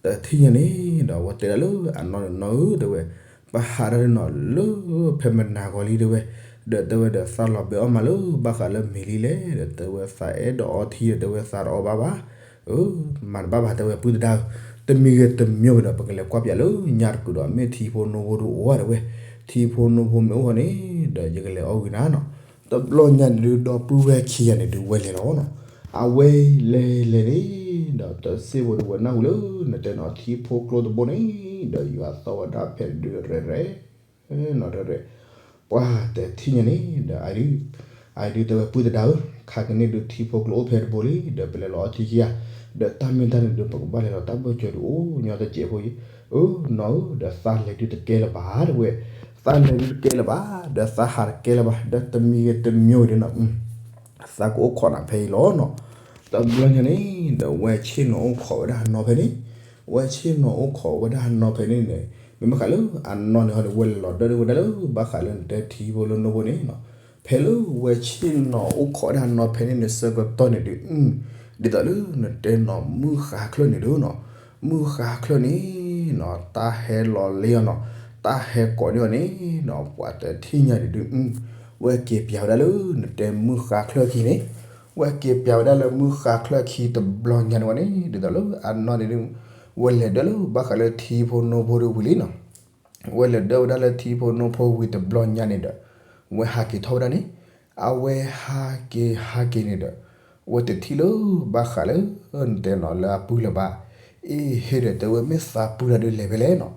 တထံၣ်ညါန့ၣ်ဒီး အဝဲတဲဒၣ်လၢအနီၢ်န့ၣ် နီၢ်ဧၢ တဲဝဲ, ပဟးဒၣ်နီၤ လၢဖဲမနၤဂီၤလံတဲဝဲ, ဒီးတဲဝဲဒီးသးလီၤဘဲအီၣ်မးလၢဘၣ်ဃးလၢမ့ၤလံလဲၣ် ဒီးတဲဝဲသးအဲၣ်ဒိးအီထံဒီးတဲဝဲသးတအီဘၣ်ဘၣ်, အၢ မၤတဘၣ်ဘၣ်တဲဝဲပုၢ်သဒါဧၢ, တမံၤဂ့ၤတမံၤဂ့ၤဒီး ပကလဲၤကွၢ်ပၠးလၢညါတကုာ်ဒီး မ့ၢ်ထံဖိနိဖိဒုးအိၣ်ဧါတဲဝဲ, ထံဖိနိဖိမ့ၢ်အိၣ်ဃီန့ၣ် ဒီးယကလဲၤအီၣ်ဂ့ၤနၤနီၤ. တဘျီညါန့ၣ်ဒုး ဒီပုၢ်ဝဲၢ်ခံဂၤန့ၣ်ဒုး ဝဲလဲၤလီၤနီၤ. အဝဲလဲၤလဲၤန့ၣ် ဒီးတစ့ၢ်ဖိဒုးဝဲနၢ်ဟူလၢ နတဲနီၤ ထံဖိကျိတဘိန့ၣ် ဒီးယွၤသီၣ်ဝဲဒၣ်ဖဲဒုးရဲၣ်ရဲၣ် နီၤရဲၣ်ရဲၣ်, ပှၤတထံၣ်ညါန့ၣ်ဒီး အဒုးတဲဝဲပုၢ်သဒါဧၢ, ခါကန့ၣ်ဒုးထံဖိကျိအိၣ်ဖဲတဘိလံ ဒီးပလဲၤလီၤအီထံခံဂၤ, ဒီးတၢ်မ့ၢ်တၢ်န့ၣ်ဒုး ပကဘၣ်လဲၤလီၤတၢ်ဘၢၣ်စၢၤဒုးအိၣ်ညီတစဲးဖိယဲ, အၢ နီၢ်ဧၢ ဒီးသးလဲၤဒုးတကဲလၢၤဘၣ်တဲဝဲ, သးလဲၤဒုးတကဲလၢၤဘၣ်, ဒီးသးဟးတကဲလၢၤဘၣ်, ဒီးတမံၤဂ့ၤတမံၤဂ့ၤဒီးနီၤ သးကအိၣ်ခိးနၤဖဲအံၤလီၤနီၤ. တဘျီညါန့ၣ်ဒီး ဝဲဆ့ၣ်နီၤအိၣ်ခိးဝဲဒၣ်နီၤဖဲန့ၣ်, ဝဲဆ့ၣ်နီၤအိၣ်ခိးဝဲဒၣ်နီၤဖဲန့ၣ်န့ၣ်, မ့ၢ်ဘၣ်ဃးလၢအနီၢ်န့ၣ်ဟီန့ၣ် ဝဲလဲၤလီၤဒၢဝဲဒၣ်လၢ ဘၣ်ဃးလၢနတဲထံဖိလၢနိဖိန့ၣ်နီၤ, ဖဲလၢဝဲဆ့ၣ်နီၤအိၣ်ခိးဝဲဒၣ်နီၤဖဲန့ၣ်န့ၣ် ဆၢကတီၢ်န့ၣ်ဒုး ဒ်သိးလၢနတဲနီၤ မုၢ်ဃါချၢၣ်န့ၣ်ဒုးနီၤ, မုၢ်ဃါချၢၣ်န့ၣ်နီၤ တၢ်ဟဲလီၤလ့အီၤနီၤ, တၢ်ဟဲကိးန့ၢ်အီၤန့ၣ်နီၤ ပှၤတထံၣ်ညါန့ၣ်ဒုး ဝဲက့ၤပၠးဝဲဒၣ်လၢနတဲမုၢ်ဃါချၢၣ်ခံန့ၣ်, ဝဲက့ၤပၠးဝဲဒၣ်လၢမုၢ်ဃါချၢၣ်ခံတဘျီညါန့ၣ်ဝဲန့ၣ် ဒ်သိးလၢအနီၢ်န့ၣ်ဒုး ဝဲလဲၤဒၢလၢဘၣ်ဃးလၢထံဖိနိဖိဒုးဝံၤလံနီၤ. ဝဲလဲၤဒၢဝဲဒၣ်လၢထံဖိနိဖိဝံၤတဘျီညါန့ၣ်ဒီး ဝဲဟးက့ၤထီၣ်ဝဲဒၣ်န့ၣ်, အဝဲဟးက့ၤဟးက့ၤန့ၣ်ဒီး ဝဲတထံၣ်လၢဘၣ်ဃးလၢ နတဲနီၤ လၢအပုၢ်လၢၤဘၣ်, အ့ဟ့ဒီးတဲဝဲမ့ၢ်သးပုၢ်တၢ်ဒုးလဲၤဖဲလဲၣ်နီၤ,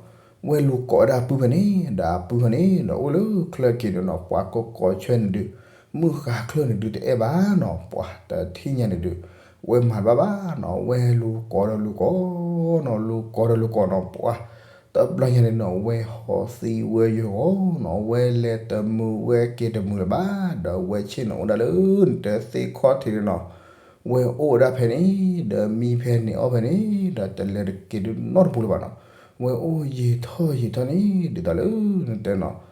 ဝဲလူၤကိးဝဲဒၣ်အပုၢ်ဖဲန့ၣ် ဒီးအပုၢ်ဖဲန့ၣ်ဒီး အိၣ်လၢချၢၣ်က့ၤဒုးနီၤ ပှၤကိးကိးဆၢန့ၣ်ဒုး မုၢ်ဃါချၢၣ်န့ၣ်ဒုးတအဲၣ်ဘၣ်နီၤ, ပှၤတထံၣ်ညါန့ၣ်ဒုး ဝဲမၤတဘၣ်ဘၣ်နီၤ, ဝဲလူၤကိးဒီးလူၤကိးနီၤ လူၤကိးဒီးလူၤကိးနီၤ ပှၤ တဘျီညါန့ၣ်နီၤ ဝဲဟီသံဝဲယဂီၢ်နီၤ, ဝဲလဲၤတမုာ်ဝဲက့ၤတမုာ်လၢၤဘၣ်, ဒီးဝဲဆ့ၣ်နီၤအိၣ်ဒၣ်လၢ နတဲသ့ၣ်ခီၣ်ထံးန့ၣ်နီၤ, ဝဲအိၣ်ဝဲဒၣ်ဖဲန့ၣ် ဒီးမံဖဲန့ၣ်အီၣ်ဖဲန့ၣ် ဒီးတလဲၤတက့ၤဒုးနီတပူၤလၢၤဘၣ်နီၤ, ဝဲအိၣ်ယံာ်ထီၣ်ယံာ်ထီၣ်န့ၣ် ဒ်သိးလၢ နတဲနီၤ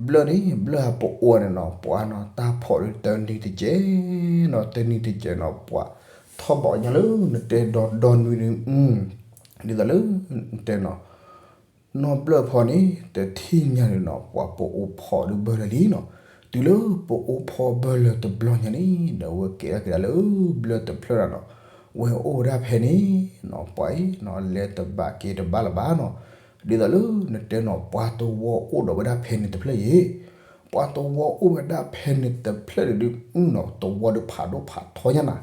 ဘျၢၣ်န့ၣ် ဘျၢၣ်အပအိၣ်န့ၣ်နီၤ ပှၤနီၤ တၢ်ဖီၣ်ဒုးတနံၤတကဲးနီၤ တနံၤတကဲးနီၤ ပှၤထီၣ်ဘးညါလၢ နတဲဒီဒီနွံန့ၣ် ဒ်သိးလၢ နတဲနီၤ နီၢ်ဘျၢၣ်ဖီန့ၣ် တထံၣ်ညါန့ၣ်နီၤ ပှၤပအိၣ်ဖီၣ်ဒုးဘၢလၢာ်လံနီၤ, တ တုၤလၢပအိၣ်ဖီဘၢၣ်လၢတဘျီညါန့ၣ် ဒီးဝဲကဲထီၣ်က့ၤဒၣ်လၢဘျၢၣ်တဖျၢၣ်ဒၣ်နီၤ, ဝဲအိၣ်ဝဲဒၣ်ဖဲန့ၣ်နီၤ ပှၤအံၤနီၤ လဲၤတဘၣ်က့ၤတဘၣ်လၢၤဘၣ်နီၤ, ဒ်သိးလၢနတဲနီၤ ပှၤသဝီအိၣ်ဒီးဝဲဒၣ်ဖဲန့ၣ်တဖျၢၣ်အံၤ, ပှၤသဝီအိၣ်ဝဲဒၣ်ဖဲန့ၣ်တဖျၢၣ်န့ၣ်ဒုး အနီၤ သဝီဒုးဖးဒိၣ်ဖးထီညါနၤ,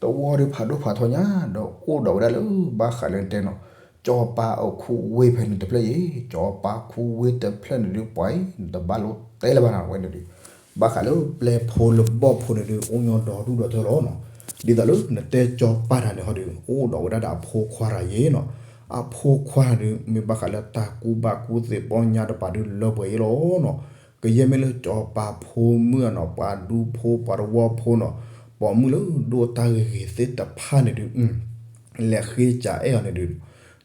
သဝီဒုးဖးဒိၣ်ဖးထီညါ ဒီးအိၣ်ဒီးဝဲဒၣ်လၢဘၣ်ဃးလၢနတဲနီၤ ကၠီၤပၤအခူဝ့ၢ်ဖဲန့ၣ်တဖျၢၣ်အံၤ, ကၠီၤပၤခူဝ့ၢ်တဖျၢၣ်န့ၣ်ဒုး ပှၤအံၤ နတဘၣ်လိာ်တဲလၢၤဘၣ်နၤဝဲန့ၣ်ဒုး, ဘၣ်ဃးလၢပျဲၢ်ဖိလၢဘီၣ်ဖိန့ၣ်ဒုး အိၣ်ညီဒီဒူၣ်ဒီထၢလီၤနီၤ, ဒ်သိးလၢနတဲကၠီၤပၤတၢ်န့ၣ်ဟီဒုး အိၣ်ဒီးဝဲဒၣ်ဒီးအဖိခွါတၢ်ယဲနီၤ, အဖိခွါတၢ်ဒုး မ့ၢ်ဘၣ်ဃးလၢတၢ်ကူၣ်ဘၣ်ကူၣ်သ့ပီညါတပၤဒုးလၢပှဲၤအံၤလီၤနီၤ, ကယဲၢ်မ့ၢ်လၢကၠီၤပၤဖိမုၣ်အနီၤ ပှၤဒူဖိပှၤသဝီဖိနီၤ, ပိာ်မုၣ်လၢဒိၣ်တၢ်ဂ့ၤဂ့ၤသ့ၣ်တဖၣ်န့ၣ်ဒုး လဲၤဃ့ကးအဲၣ်အီၤန့ၣ်ဒုး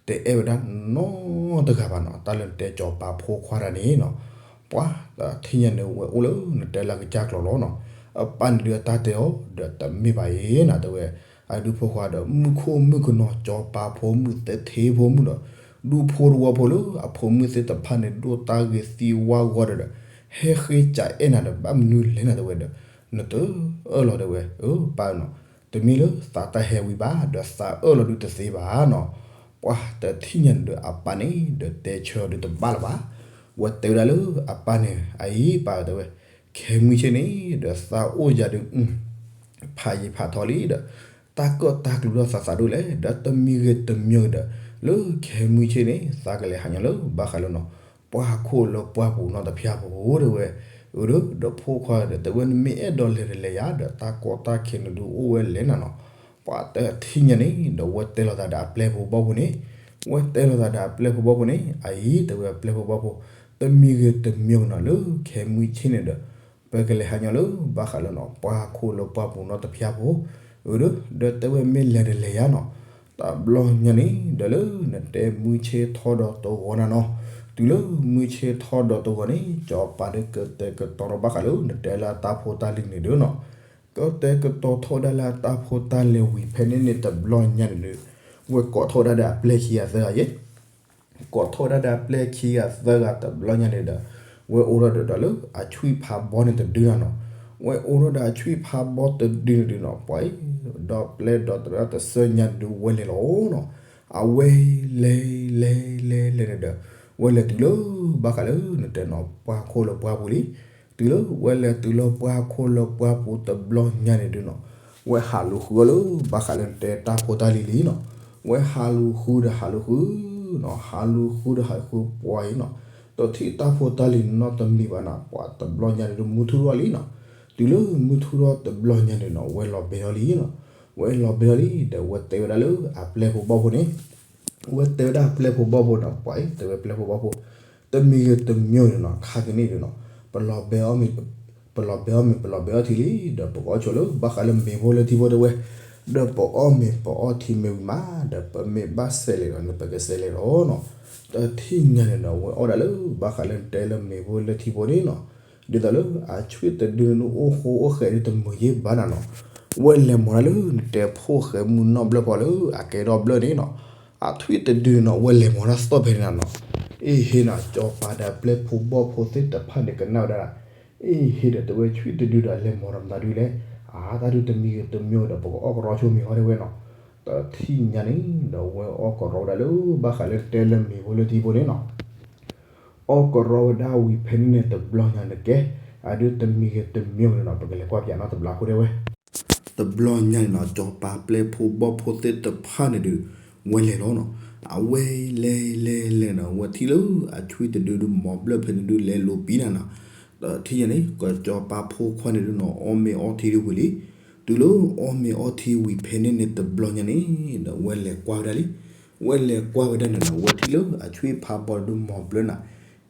တအဲၣ်ဝဲဒၣ်နီတဂၤဘၣ်နီၤ, တၢ်လၢနတဲကၠီၤပၤဖိခွါတၢ်န့ၣ်နီၤ, ပှၤတထံၣ်ညါန့ၣ်ဝဲအိၣ်လၢနတဲလၢကစၢ်ကျိာ်လီၤနီၤ, အပၢ်န့ၣ်ဒုးအတၢ်တဲအီၤ ဒီးတမ့ၢ်ဘၣ်အံၤနၤ တဲဝဲ, အဒူဖိခွါဒီး မုၣ်ခိၣ်မုၣ်ကနီၤ ကၠီၤပၤဖိမုၣ်သထ့ဖိမုၣ်ဒီး ဒူဖိသဝီဖိလၢအဖိမုၣ်သ့ၣ်တဖၣ်န့ၣ် ဒိၣ်တၢ်ဂ့ၤသံဝါဂီၤဒီး ဟဲဃ့ကးအဲၣ်နၤဒီး ဘၣ်မနုၤလဲၣ်နၤ တဲဝဲဒီး နတအၢၣ်လီၤ တဲဝဲ, အပၢ်နီၤ, တမ့ၢ်လၢသးတၢ်ဟဲဝံၤဘၣ် ဒီးသးအၢၣ်လီၤဒုးတသ့ဘၣ်နီၤ, ပှၤတထံၣ်ညါန့ၣ်ဒီးအပၢ်န့ၣ် ဒီးတဲဆၢအီၤဒုးတဘၣ်လၢၤဘၣ်, ဝဲတဲဝဲဒၣ်လၢအပၢ်န့ၣ် အအံၤပၢ်တဲဝဲ, ခဲမုၢ်ဆ့ၣ်န့ၣ် ဒီးသးအိၣ်ယၤဒုး ဖးယံာ်ဖးထီလံဒီး တၢ်ကၢၣ်တၢ်ကျူၤထီၣ်သးသးဒိၣ်လဲၣ် ဒီးတမံၤဂ့ၤတမံၤဂ့ၤဒီး လၢခဲမုၢ်ဆ့ၣ်န့ၣ် သးကလဲၤဟးညီလၢဘၣ်ဃးလၢနီၤ ပှၢ်ခိၣ်လၢပှၢ်ပူၤနီတဖျၢၣ်ဖိ တဲဝဲ, အဒီး ဒီးဖိခွါဒီး တဲဝဲနမ့ၢ်အဲၣ်ဒိးလဲၤတလဲၤယၤ ဒီးတၢ်ကီတၢ်ခဲန့ၣ်ဒုးအိၣ်ဝဲလဲၣ်နၤနီၤ, ပှၤတထံၣ်ညါန့ၣ် ဒီးဝဲတဲလိာ်သးဒီးအပျဲၢ်ဖိဘီၣ်ဖိန့ၣ်, ဝဲတဲလိာ်သးဒီးအပျဲၢ်ဖိဘီၣ်ဖိန့ၣ် အအံၤတဲဝဲအပျဲၢ်ဖိဘီၣ်ဖိ, တမံၤဂ့ၤတမံၤဂ့ၤနီၤ လၢခဲမုၢ်ဆ့ၣ်န့ၣ်ဒီး ပကလဲၤဟးညီလၢဘၣ်ဃးလၢနီၤ ပှၢ်ခိၣ်လၢပှၢ်ပူၤနီတဖျၢၣ်ဖိ, အဒီး ဒီးတဲဝဲမ့ၢ်လဲၤတလဲၤယၤနီၤ, တဘျီညါန့ၣ် ဒီးလၢနတဲမုၢ်ဆ့ၣ်ထီၣ်ဒီးတဂီၤနၤနီၤ, တုၤလၢမုၢ်ဆ့ၣ်ထီၣ်ဒီးတဂီၤန့ၣ် ကၠီၤပၤဒီးကတဲာ်ကတီၤထီၣ်ဘၣ်ဃးလၢနတဲလၢအတၢ်ဖိတၢ်လံၤန့ၣ်ဒီးနီၤ, ကတဲာ်ကတီၤထီၣ်ဝဲဒၣ်လၢအတၢ်ဖိတၢ်လံၤဝံၤဖဲန့ၣ်န့ၣ်တဘျီညါန့ၣ်ဒီး ဝဲကိးထီၣ်ဝဲဒၣ်ဒီးအပျဲၢ်ခံဂၤသၢဂၤယဲ ကိးထီၣ်ဝဲဒၣ်ဒီးအပျဲၢ်ခံဂၤသၢဂၤတဘျီညါန့ၣ်ဒီး ဝဲအိၣ်ထီၣ်ဒီးဒီးလၢအဆွံၣ်ဖးဘီန့ၣ်တဒုနၤနီၤ, ဝဲအိၣ်ထီၣ်ဒီးအဆွံၣ်ဖးဘီတဒုန့ၣ်ဒုးနီၤ ပှၤအံၤ ဒီးပျဲၢ်ဒီးတရၣ်တစၢညါဒုးဝဲလဲၤလီၤနီၤ, အဝဲလဲၤလဲၤလဲၤလဲၤန့ၣ်ဒီး ဝဲလဲၤတုၤလၢဘၣ်ဃးလၢနတဲနီၤ ပှၢ်ခိၣ်လၢပှၢ်ပူၤလံ, တုၤလၢဝဲလဲၤတုၤလၢပှၢ်ခိၣ်လၢပှၢ်ပူၤတဘျီညါန့ၣ်ဒုးနီၤ, ဝဲဟးလူၤဃုအီၤလၢဘၣ်ဃးလၢနတဲတၢ်ဖိတၢ်လံၤလံနီၤ, ဝဲဟးလူၤဃုဒီးဟးလူၤဃုနီၤ, ဟးလူၤဃုဒီးဟးလူၤဃုပှၤအံၤနီၤ, တထံၣ်တၢ်ဖိတၢ်လံၤနီတမံၤဘၣ်နၤ, ပှၤတဘျီညါန့ၣ်ဒုးမုၢ်ထူၣ်ထီၣ်လံနီၤ, တုၤလၢမုၢ်ထူၣ်ထီၣ်တဘျီညါန့ၣ်နီၤ ဝဲလီၤဘဲထီၣ်လံနီၤ, ဝဲလီၤဘဲထီၣ်လံ ဒီးဝဲတဲဝဲဒၣ်လၢအပျဲၢ်ဖိဘီၣ်ဖိန့ၣ် ဝဲတဲဝဲဒၣ်အပျဲၢ်ဖိဘီၣ်ဖိနီၤ ပှၤအံၤ တဲဝဲပျဲၢ်ဖိဘီၣ်ဖိ, တမံၤဂ့ၤတမံၤဂ့ၤန့ၣ်နီၤ ခါကန့ၣ်ဒုးနီၤ, ပလီၤဘဲအီၣ်မ့ၤ, ပလီၤဘဲအီၣ်မ့ၤ ပလီၤဘဲအီထံလံ, ဒီးပကအီၣ်ဆိးလၢဘၣ်ဃးလၢမ့ၤဖိလၢထံဖိတဲဝဲ, ဒီးပအီၣ်မ့ၤပအီထံမ့ၤဝံၤမး ဒီးပမ့ၢ်ဘၣ်စဲးလဲၤဒီးန့ၣ် ပကစဲးလဲၤလီၤနီၤ, တထံၣ်ညါန့ၣ်ဒီး ဝဲအီၣ်ဒၣ်လၢဘၣ်ဃးလၢနတဲလၢမ့ၤဖိလၢထံဖိန့ၣ်နီၤ, ဒ်သိးလၢအဆွံၣ်တဒုန့ၣ်အိၣ်ဃိအိၣ်ဃဲးဒုးတမုာ်ယ့ၢ်ဘၣ်နၤနီၤ, ဝဲလဲၤမၤတၢ်လၢနတဲဖိၣ်ဃဲမုၢ်နီၢ်ဘျၢၣ်ဖီလၢအကဲထီၣ်ဘျၢၣ်န့ၣ်နီၤ, အထွံၣ်တဒုန့ၣ်နီၤ ဝဲလဲၤမၤတၢ်သီၣ်ဖဲန့ၣ်နၤနီၤ, အ့ၣ်ဟ့နၤ ကၠီၤပၤဒီးပျဲၢ်ဖိဘီၣ်ဖိသ့ၣ်တဖၣ်န့ၣ်ကနၣ်ဝဲဒၣ်, အ့ၣ်ဟ့ဒီးတဲဝဲဆွံၣ်တဒုဒီးလဲၤမၤဒီးမတၤဒုလဲၣ်, အါတၢ်ဒုးတမံၤဂ့ၤတမံၤဒီး ပကအီၣ်ကရီဆိမ့ၤဟီတဲဝဲနီၤ, တထံၣ်ညါန့ၣ်ဒီးဝဲအီၣ်ကရီဝဲဒၣ်လၢဘၣ်ဃးလၢတဲလၢမ့ၤဖိလၢထံဖိန့ၣ်နီၤ အီၣ်ကရီဝဲဒၣ်ဝံၤဖဲန့ၣ်န့ၣ်တဘျီညါန့ၣ်ကဲ, အဒုးတမံၤဂ့ၤတမံၤန့ၣ်နီၤ ပကလဲၤကွၢ်ပၠးနီၤတဘျီဖိတဲဝဲ, တဘျီညါန့ၣ်နီၤ ကၠီၤပၤပျဲၢ်ဖိဘီၣ်ဖိသ့ၣ်တဖၣ်န့ၣ်ဒုး ဝဲလဲၤလီၤနီၤ, အဝဲလဲၤလဲၤလဲၤနီၤ ဝဲထံၣ်လၢအဆွံၣ်တဒုဒုးမၤဘျၢၣ်ဖဲန့ၣ်ဒုးလဲၤလိာ်ပံနၤနီၤ, တထံၣ်ညါန့ၣ် ကၠီၤပၤဖိခွါန့ၣ်ဒုးနီၤ အီၣ်မ့ၤအီထံဒုးဝံၤလံ, တုၤလၢအီၣ်မ့ၤအီထံဝံၤဖဲန့ၣ်န့ၣ်တဘျီညါန့ၣ်ဒီး ဝဲလဲၤကွၢ်ဝဲဒၣ်လံ, ဝဲလဲၤကွၢ်ဝဲဒၣ်န့ၣ်နီၤ ဝဲထံၣ်လၢအဆွံၣ်ဖးဘီဒုးမၤဘျၢနၤ,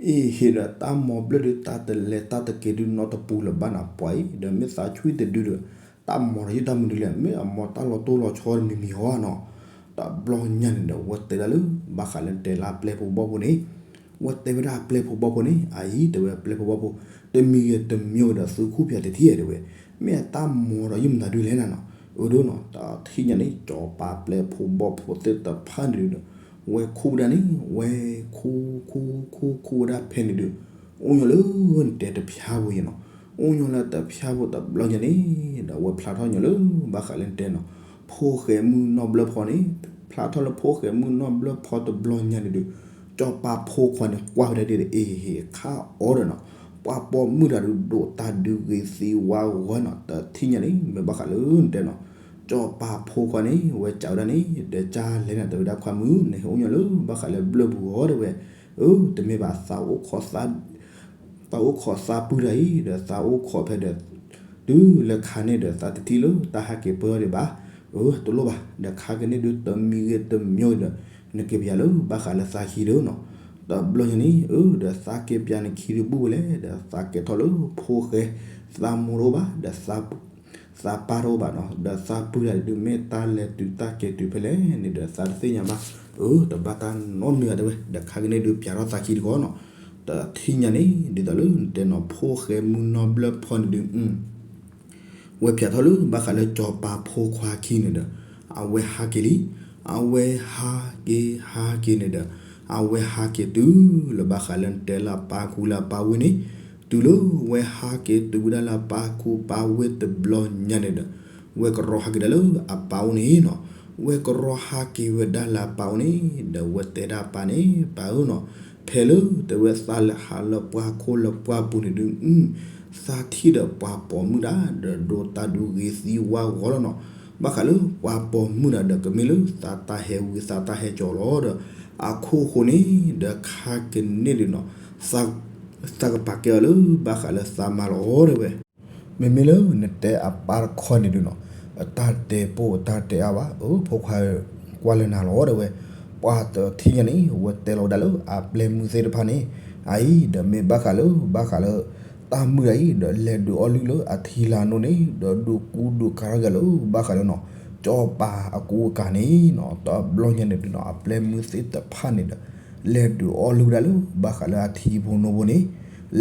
အ့ၣ်ဟ့ဒီးတၢ်မၤဘျၢဒုး တၢ်တလဲၤတၢ်တက့ၤဒုးနီတပူၤလၢၤဘၣ်နၤ ပှၤအံၤ ဒီးမ့ၢ်သးဆွံၣ်တဒုဒီး တၢ်မၤဒီးယုၢ်တၢ်မနုၤလဲၣ် မ့ၢ်အမၤတၢ်လီၤတိၢ်လီၤဆီတမံၤမံၤဟီနီၤ, တဘျီညါန့ၣ်ဒီး ဝဲတဲဒၣ်လၢ ဘၣ်ဃးလၢတဲလၢအပျဲၢ်ဖိဘီၣ်ဖိန့ၣ် ဝဲတဲဝဲဒၣ်အပျဲၢ်ဖိဘီၣ်ဖိန့ၣ် အအံၤ တဲဝဲအပျဲၢ်ဖိဘီၣ်ဖိ တမံၤဂ့ၤတမံၤဂ့ၤဒီးသုခူၣ်ဖၠးတထံၣ်ဧါတဲဝဲ, မ့ၢ်အတၢ်မၤဒီးယုၢ်မတၤဒုလဲၣ်နၤနီၤ, အဒိနီၤ တထံၣ်ညါန့ၣ် ကၠီၤပၤပျဲၢ်ဖိဘီၣ်ဖိသ့ၣ်တဖၣ်န့ၣ်ဒုးဒီး ဝဲခူၣ်ဝဲဒၣ်န့ၣ် ဝဲခူၣ်ခူၣ်ခူၣ်ခူၣ်ဝဲဒၣ်ဖဲန့ၣ်ဒုး အိၣ်ညီလၢနတဲတဖျါဝဲယဲနီၤ, အိၣ်ညီလၢတဖျါဖိတဘျီညါန့ၣ် ဒီးအဝဲဖျါထီၣ်ညီလၢ ဘၣ်ဃးလၢတဲနီၤ ဖိၣ်ဃဲမုၢ်နီၢ်ဘျၢၣ်ဖီန့ၣ် ဖျါထီၣ်လၢဖိၣ်ဃဲမုၢ်နီၢ်ဘျၢၣ်ဖီတဘျီညါန့ၣ်ဒီး စီၤပၤဖိခွါန့ၣ် ကွၢ်ဝဲဒၣ်ဒ်ဒီး အ့ဟ့ၣ်ခါအီၤဒီးနီၤ ပှၤပိာ်မုၣ်တဂၤဒုး ဒိးတၢ်ဒုးဂ့ၤသံဝါဂီၤနီၤ တထံၣ်ညါန့ၣ် မ့ၢ်ဘၣ်ဃးလၢတဲနီၤ စီၤပၤဖိခွါန့ၣ် ဝဲစံးဝဲဒၣ်န့ၣ် ဒီးကၢ်လဲၣ်န့ၣ် တဲဝဲဒၣ်ခွါမုၣ် နဟဲအိၣ်ညီလၢ ဘၣ်ဃးလၢဘျၢၣ်ပူၤအီၤတဲဝဲ အၢ တမ့ၢ်ဘၣ် သးအိၣ်ခိးသး သးအိၣ်ခိးသးပုၢ်တၢ်အံၤ ဒီးသးအိၣ်ခိးဖဲဒီး တုၤလၢခါန့ၣ်ဒီး သးတထံၣ်လၢတၢ်ဟးက့ၤပၢၢ်ဒံးဘၣ် အၢ တလိၣ်ဘၣ် ဒီးခါကန့ၢ်ဒုးတမံၤဂ့ၤတမံၤဒီး နက့ၤပၠးလၢဘၣ်ဃးလၢသးခံဒီးနီၤ တဘျီညါန့ၣ် အၢ ဒီးသးက့ၤပၠးနခံဒုးဘူၣ်ဝဲလဲၣ် ဒီးသးကဲထီၣ်လၢဖိၣ်ဃဲ သးမိၢ်တအိၣ်ဘၣ် ဒီး သးပၢ်တအိၣ်ဘၣ်နီၤ ဒီးသးပုၢ်တၢ်ဒုးမ့ၢ်တၢ်လဲၤတုၤတၢ်ကဲၤတုၤဖဲလဲၣ်န့ၣ်ဒီး သးတသ့ၣ်ညါဘၣ် အၢ တဘၣ်တၢ်နီတမံၤဘၣ်တဲဝဲ ဒီးခါကန့ၢ်ဒုးပၠးထီၣ်သးခံတခီနီၤ တထံၣ်ညါန့ၣ် ဒ်သိးလၢနတဲနီၤ ဖိၣ်ဃဲမုၢ်နီၢ်ဘျၢၣ်ဖီန့ၣ်ဒုး ဝဲပၠးထီၣ်လၢဘၣ်ဃးလၢစီၤပၤဖိခွါခံန့ၣ်ဒီး အဝဲဟးက့ၤလံ အဝဲဟးက့ၤဟးက့ၤန့ၣ်ဒီး အဝဲဟးက့ၤတုၤလၢဘၣ်ဃးလၢနတဲလၢအပၢ်ကူလၢအပၢ်ဝ့ၢ်န့ၣ် တုၤလၢဝဲဟးက့ၤတုၤဝဲဒၣ်လၢအပၢ်ကူပၢ်ဝ့ၢ်တဘျီညါန့ၣ်ဒီး ဝဲကရီဟးက့ၤဒၣ်လၢအပၢ်အိၣ်န့ၣ်နီၤ ဝဲကရီဟးက့ၤဝဲဒၣ်လၢအပၢ်အိၣ်န့ၣ် ဒီးဝဲတဲဒၣ်ပၢ်န့ၣ် ပၢ်ဧၢနီၤ ဖဲလၢတဲဝဲသးလဲၤဟးလၢပှၤခိၣ်လၢပှၢ်ပူၤန့ၣ်ဒုး သးထံၣ်ဒီးပှၤပိာ်မုၣ်တၢ်ဒီးဒိးတၢ်ဒုးဂ့ၤသံဝါဂီၤလီၤနီၤ ဘၣ်ဃးလၢပှၤပိာ်မုၣ်တၢ်ဒီးကမ့ၢ်လၢသးတၢ်ဟဲဝံၤသးတၢ်ဟဲကၠီလီၤဒီး အခိၣ်ဃိန့ၣ် ဒီးခါကန့ၢ်ဒုးနီၤ သးကပာ်ကဲအီၤလၢဘၣ်ဃးလၢသးမါလီၤတဲဝဲ မ့မ့ၢ်လၢနတဲအပၢ်တခီန့ၣ်ဒုးနီၤ အတၢ်တဲပိာ်အတၢ်တဲအါဘၣ် အၢ ဖိခွါ ကွၢ်လၢနၤလီၤတဲဝဲ ပှၤတထံၣ်ညါန့ၣ် ဝဲတဲလီၤဝဲဒၣ်လၢအပျဲၢ်မုၢ်သ့ၣ်တဖၣ်န့ၣ် အအံၤဒီးမ့ၢ်ဘၣ်ဃးလၢ ဘၣ်ဃးလၢ တၢ်မုၣ်တၢ်အံၤဒီးလဲၤဒုးအီၣ်လုၢ်လၢအထံလၢအနိန့ၣ် ဒီးဒုးကူဒုးကၤထီၣ်က့ၤလၢဘၣ်ဃးလၢနီၤ စီၤပၤအကူအကၤန့ၣ်နီၤ တဘျီညါန့ၣ်ဒုးနီၤ အပျဲၢ်မုၢ်သ့ၣ်တဖၣ်န့ၣ်ဒီး လဲၤဒုးအီၣ်လုၢ်ဝဲဒၣ်လၢ ဘၣ်ဃးလၢအထံဖိနိဖိန့ၣ်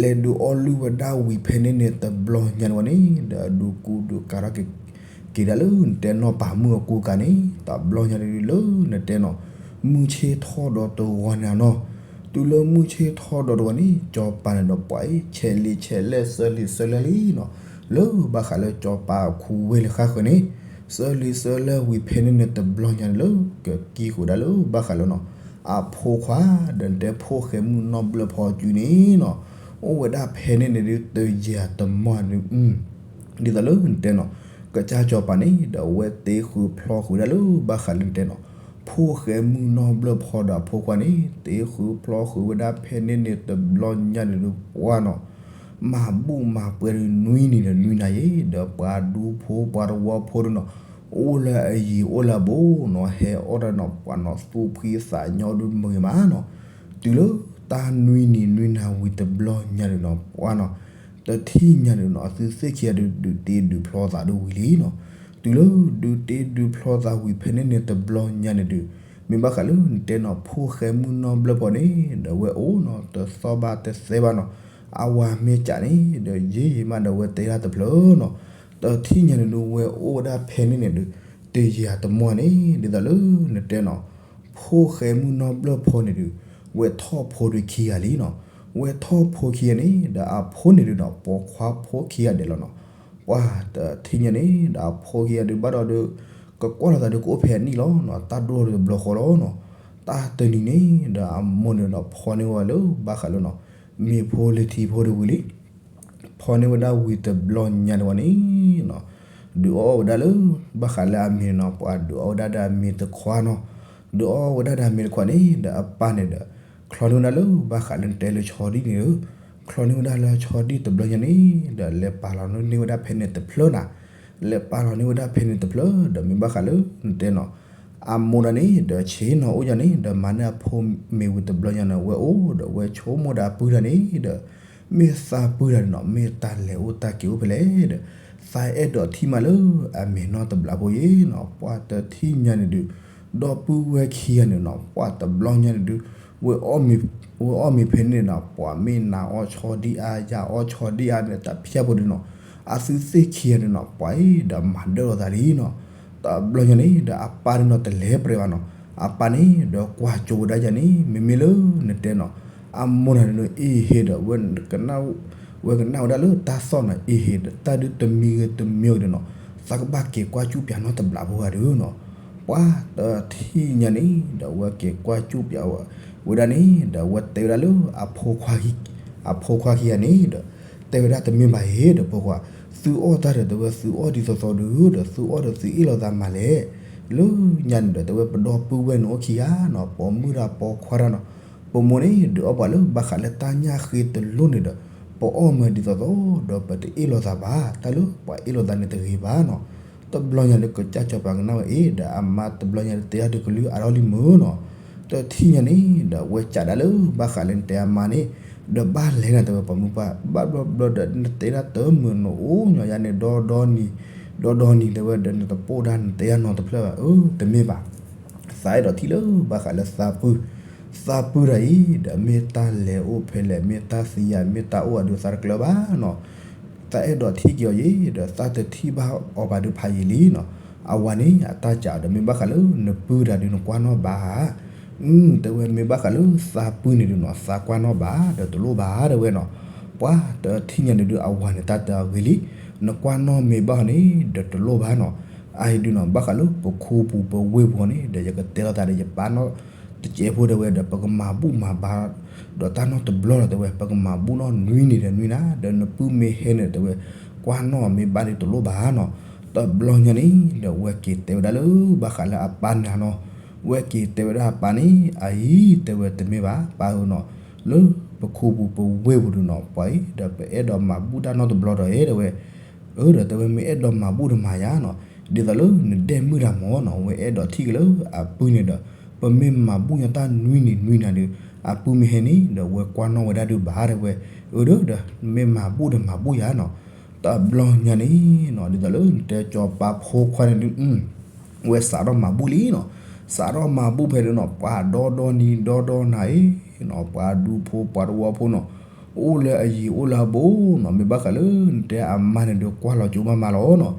လဲၤဒုးအီၣ်လုၢ်ဝဲဒၣ်ဝံၤဖဲန့ၣ်န့ၣ် တဘျီညါန့ၣ်ဝဲန့ၣ် ဒီးဒုးကူဒုးကၤထီၣ်က့ၤ က့ၤဒၣ်လၢနတဲနီၢ်ပၤမုၣ်အကူကၤန့ၣ် တဘျီညါန့ၣ်ဒုးလၢနတဲနီၤ မုၢ်ဆ့ၣ်ထီၣ်ဒီးတဂီၤန့ၣ်နီၤ တုၤလၢမုၢ်ဆ့ၣ်ထီၣ်ဒီးတဂီၤန့ၣ် စီၤပၤန့ၣ်ဒီးပှၤအံၤ ဆဲးလံဆဲးလဲၢ်စၢလံဆဲးလဲၢ်လံနီၤ လၢဘၣ်ဃးလၢစီၤပၤအခူဝ့ၢ်လၢဃၣ်ဃၢၤန့ၣ် စၢလံဆဲးလဲၢ်ဝံၤဖဲန့ၣ်န့ၣ် တဘျီညါန့ၣ်လၢ ကကံဃုာ်ဒၣ်လၢဘၣ်ဃးလၢနီၤ အဖိခွါ ဒီးနတဲဖိၣ်ဃဲမုၢ်နီၢ်ဘျၢၣ်ဖီစုန့ၣ်နီၤ အိၣ်ဝဲဒၣ်ဖဲန့ၣ်န့ၣ်ဒုး တယၤတမီၢ်န့ၣ် ဒ်သိးလၢနတဲနီၤ ကစၢ်စီၤပၤန့ၣ် ဒီးအဝဲတ့ဃုဖျီဃုာ်ဝဲဒၣ်လၢဘၣ်ဃးလၢနတဲနီၤ ဖိၣ်ဃဲမုၢ်နီၢ်ဘျၢၣ်ဖီဒီးအဖိခွါန့ၣ် တ့ဃုဖျီဃုာ်ဝဲဒၣ်ဖဲန့ၣ်န့ၣ် တဘျီညါန့ၣ်ဒုးပှၤနီၤ မၤဘူၣ်မၤပှဲၤဒုးနွံနံၤဒီးနွံနၤယံၤ ဒီးပှၤဒူဖိပှၤတဝီဖိဒုးနီၤ အိၣ်လၢအယံၤအိၣ်လၢအဘူးနီၤ ဟဲအီၣ်တၢ်နီၤ ပှၤနီၤသူၣ်ဖှံသးညီဒုးမုာ်ဂ့ၤမးနီၤ တုၤလၢတၢ်နွံနံၤနွံနၤဝံၤတဘျီညါဒုးနီၤ ပှၤနီၤ တထံၣ်ညါဒုးနီၤ အသုသ့ၣ်ခံဂၤဒုး ဒုးတ့ဒုးဖျီသးဒုးဝံၤလံနီၤ တုၤလၢဒုးတ့ဒုးဖျီသးဝံၤဖဲန့ၣ်န့ၣ်တဘျီညါန့ၣ်ဒုး မ့ၢ်ဘၣ်ဃးလၢနတဲနီၤ ဖိၣ်ဃဲမုၢ်နီၢ်ဘျၢၣ်ဖီန့ၣ် ဒီးဝဲအိၣ်နီၤ တသီၣ်ဘၣ်တသဲဘၣ်နီၤ အဝၤမ့ၢ်ကးန့ၣ် ဒီးယံာ်ယံာ်မးဒီးဝဲတဲဒၣ်တဖျၢၣ်နီၤ တထံၣ်ညါန့ၣ်ဒုး ဝဲအိၣ်ဝဲဒၣ်ဖဲန့ၣ်န့ၣ်ဒုး တယၤတမီၢ်န့ၣ် ဒ်သိးလၢနတဲနီၤ ဖိၣ်ဃဲမုၢ်နီၢ်ဘျၢၣ်ဖီန့ၣ်ဒုး ဝဲထီၣ်ဖိဒုးခံဂၤလံနီၤ ဝဲထီၣ်ဖိခံဂၤန့ၣ် ဒီးအဖိန့ၣ်ဒုးနီၤ ပိာ်ခွါဖိခံဂၤဒဲးလီၤနီၤ ပှၤတထံၣ်ညါန့ၣ် ဒီးအဖိခံဂၤဒုးဘၣ်ဒီးဒုး ကကွၢ်လိာ်သးဒုးကအိၣ်ဖဲအနံၣ်လီၤနီၤ တၢ်ဒိၣ်တဘျီဃီလီၤနီၤ တၢ်တနံၤန့ၣ် ဒီးအမိၢ်န့ၣ်ဒီးဖီန့ၢ်ဝဲလၢဘၣ်ဃးလၢနီၤ မ့ၤဖိလံၤထံဖိဒုးဝံၤလံ ဖီန့ၢ်ဝဲဒၣ်ဝံၤတဘျီညါန့ၣ်ဝဲန့ၣ်နီၤ ဒုးအီၣ်ဝဲဒၣ်လၢ ဘၣ်ဃးလၢအမ့ၤနီၤ ပှၤဒုးအီၣ်ဝဲဒၣ်ဒီးအမ့ၤတခွါနီၤ ဒုးအီၣ်ဝဲဒၣ်ဒီးအမ့ၤတခွါန့ၣ် ဒီးအပၢ်န့ၣ်ဒီး ချီန့ၢ်ဝဲဒၣ်လၢ ဘၣ်ဃးလၢနတဲလၢဆီဒံၣ်န့ၣ်ဧၢ ချီန့ၢ်ဝဲဒၣ်လၢဆီဒံၣ်တဘျီညါန့ၣ် ဒီးလဲၤပာ်လီၤန့ၢ်ဝဲဒၣ်ဖဲန့ၣ်တဖျၢၣ်နၤ လဲၤပာ်လီၤန့ၢ်ဝဲဒၣ်ဖဲန့ၣ်တဖျၢၣ် ဒီးမ့ၢ်ဘၣ်ဃးလၢနတဲနီၤ အမိၢ်တၢ်န့ၣ် ဒီးဆ့ၣ်နီၤအိၣ်ယၤန့ၣ် ဒီးမၤန့ၢ်အဖိမ့ၤဝံၤတဘျီညါန့ၣ် ဝဲအိၣ်ဒီးဝဲဆိကမိၣ်ဒီးအပုၢ်တၢ်န့ၣ်ဒီး မ့ၢ်သးပုၢ်တၢ်န့ၣ်နီၤ မ့ၢ်တၢ်လဲၤအိၣ်တၢ်က့ၤအိၣ်ဖဲလဲၣ်ဒီး သးအဲၣ်ဒိးထံၣ်မးလၢအမ့ၤနီၢ်တဘျီဖိယံၤနီၤ ပှၤတထံၣ်ညါန့ၣ်ဒုး ဒီပုၢ်ဝဲၢ်ခံဂၤန့ၣ်နီၤ ပှၤတဘျီညါန့ၣ်ဒုး ဝဲအီၣ်မ့ၤဖဲန့ၣ်နီၤ ပှၤမ့ၢ်နၤအီၣ်ဆီဒံၣ်အါ ယၤအီၣ်ဆီဒံၣ်အါ မ့ၢ်တၢ်ဖၠၣ်ဖိဒုးနီၤ အသုသ့ၣ်ခံဂၤန့ၣ်နီၤ ပှၤအံၤဒီးမၤဒၢၣ်လိာ်သးလံနီၤ တဘျီညါန့ၣ် ဒီးအပၢ်န့ၣ်နီၤ တလဲၤပြဲးဘၣ်နီၤ အပၢ်န့ၣ် ဒီးကွၢ်ကၠိဝဲဒၣ်ယၤန့ၣ် မ့မ့ၢ်လၢနတဲနီၤ အမိၢ်တၢ်န့ၣ် အ့ဟ့ဒီး ဝဲကနၣ် ဝဲကနၣ်ဝဲဒၣ်လၢတၢ်သီၣ်နီၤ အ့ဟ့ၣ် တၢ်ဒုးတမံၤဂ့ၤတမံၤဂ့ၤဒီးနီၤ, သးကဘၣ်က့ၤကွၢ်ကၠူၣ်ပၠးနီတဘျီဖိဂၤဒီးနီၤ, ပှၤတထံၣ်ညါန့ၣ်ဒီး ဝဲက့ၤကွၢ်ကၠူၣ်ပၠးဝဲဒၣ်န့ၣ်ဒီး ဝဲတဲဝဲဒၣ်လၢ အဖိခွါခံဂၤန့ၣ်ဒီး တဲဝဲဒၣ်တမ့ၢ်ဘၣ်အံၤဒီး ဖိခွါ, သုအီၣ်တၢ်ဒီးတဲဝဲ သုအီၣ်ဒ်သိးသိးဒီး ဒီးသုအီၣ်ဒီးသုအ့ၣ်လိာ်သးမးလဲၣ်. လၢညါန့ၣ်ဒီး တဲဝဲပဒီပုၢ်ဝဲၢ်န့ၣ်အိၣ်ခံဂၤနီၤ, ပိာ်မုၣ်တၢ်ပိာ်ခွါတၢ်နီၤ, ပိာ်မုၣ်န့ၣ်ဒုးအီၣ်ပှၤလၢဘၣ်ဃးလၢတၢ်ညၣ်ဃ့တလိၣ်န့ၣ်ဒီး ပအီၣ်မးဒ်သိးသိးဒီး ပတအ့ၣ်လိာ်သးဘၣ်, တၢ်လၢပှၤအ့ၣ်လိာ်သးန့ၣ်တဂ့ၤဘၣ်နီၤ. တဘျီညါလၢကစၢ်စီၤပၤကနၣ်ဝဲအံၤဒီး အမါတဘျီညါလၢတဲအီၤဒုးကလုၢ်အါထီၣ်လံမုၢ်နီၤ, တထံၣ်ညါန့ၣ်ဒီး ဝဲကးဒၣ်လၢဘၣ်ဃးလၢနတဲအမါန့ၣ် ဒီးဘၣ်လဲၤနၤတဲဝဲ ပိာ်မုၣ်ပှၢ် ဘၣ်ဘျီဘျီဒီး နတဲဒၣ်တမုာ် နအိၣ်ညီယါန့ၣ် ဒီဒီနံၤ ဒီဒီနံၤတဲဝဲဒီး နတပိၢ်ဒၣ် နတဲယါနီတဖျၢၣ်ဘၣ်, အၢ တမ့ၢ်ဘၣ်. သးအဲၣ်ဒိးထံၣ်လၢဘၣ်ဃးလၢသးပုၢ်, သးပုၢ်တၢ်အံၤဒီး မ့ၢ်တၢ်လဲၤအိၣ်ဖဲလဲၣ်, မ့ၢ်တၢ်သံယါ မ့ၢ်တၢ်အိၣ်အဒုးသးတကျၢၤဘၣ်နီၤ. သးအဲၣ်ဒိးထံၣ်က့ၤအီၤယံၤဒီး သးတထံၣ်ဘၣ်အီၤဘၣ်ဒုးဖးယံာ်လံနီၤ. အဝၤန့ၣ် အတၢ်စံးဒီး မ့ၢ်ဘၣ်ဃးလၢနပုၢ်တၢ်ဒုး နကွၢ်နီၣ်ဘၣ်ဧါ. အၢ တဲဝဲ မ့ၢ်ဘၣ်ဃးလၢသးပုၢ်န့ၣ်ဒုးနီၤ သးကွၢ်နီၣ်ဘၣ်ဒီးတလိၣ်ဘၣ်တဲဝဲနီၤ. ပှၤတထံၣ်ညါန့ၣ်ဒုး အဝၤန့ၣ် တၢ်တဲအီၤဂ့ၤလံ, နကွၢ်နီၣ်မ့ၢ်ဘၣ်အီၤန့ၣ်ဒီးတလိၣ်ဘၣ်နီၤ. အအံၤဒုးနီၤ ဘၣ်ဃးလၢပခိပူၤပဝ့ၢ်ပူၤန့ၣ်ဒီး ယကတဲလိာ်သးဒီးယပၢ်နီတစဲးဖိတဲဝဲဒီး ပကမၤဘူၣ်မၤဘါ ဒီးတၢ်နီတဘျီလီၤတဲဝဲ, ပကမၤဘူၣ်နီၣ်နွံနံၤဒီးနွံနၤ, ဒီးနပုၢ်မ့ၢ်ဟဲန့ၣ်တဲဝဲ ကွၢ်နီၣ်မ့ၢ်ဘၣ်န့ၣ်တလိၣ်ဘၣ်နီၤ. တဘျီညါန့ၣ်ဒီး ဝဲက့ၤတဲဝဲဒၣ်လၢဘၣ်ဃးလၢအပၢ်န့ၣ်နီၤ. ဝဲက့ၤတဲဝဲဒၣ်အပၢ်န့ၣ် အအံၤတဲဝဲ တမ့ၢ်ဘၣ်ပၢ်ဧၢနီၤ, လၢပခိပူၤပဝ့ၢ်ပူၤဒုးနီၤ ပှၤအံၤဒီးပအဲၣ်ဒိးမၤဘူၣ်တၢ်နီတဘျီဒီးတဲဝဲ အၢ ဒီးတဲဝဲ မ့ၢ်အဲၣ်ဒိးမၤဘူၣ်ဒီးမၤယါနီၤ, ဒ်သိးလၢနဒဲမုၣ်တၢ်မၢ်နီၤ. ဝဲအဲၣ်ဒိးထံၣ်က့ၤလၢအပုၢ်န့ၣ်ဒီး ပမ့ၢ်မၤဘူၣ်ညါတၢ်နွံနံၤနွံနၤဒီး အပုၢ်မ့ၢ်ဟဲန့ၣ်ဒီး ဝဲကွၢ်နီၣ်ဝဲဒၣ်ဒုးဘၣ်တဲဝဲ, အၢ ဒီး မ့ၢ်မၤဘူၣ်ဒီးမၤဘူၣ်ယါနီၤ. တဘျီညါန့ၣ်နီၤ ဒ်သိးလၢနတဲစီၤပၤဖိခွါန့ၣ်ဒုး ဝဲစးထီၣ်မၤဘူၣ်လံနီၤ. စးထီၣ်မၤဘူၣ်ဖဲန့ၣ်နီၤ ပှၤဒီဒီနံၤဒီဒီနၤအံၤနီၤ ပှၤဒူဖိပှၤတဝီဖိနီၤ အိၣ်လၢအယံၤအိၣ်လၢအဘူးနီၤ. မ့ၢ်ဘၣ်ဃးလၢနတဲအမါန့ၣ်ဒီး ကွၢ်လီၤကၠိမးမးလီၤနီၤ.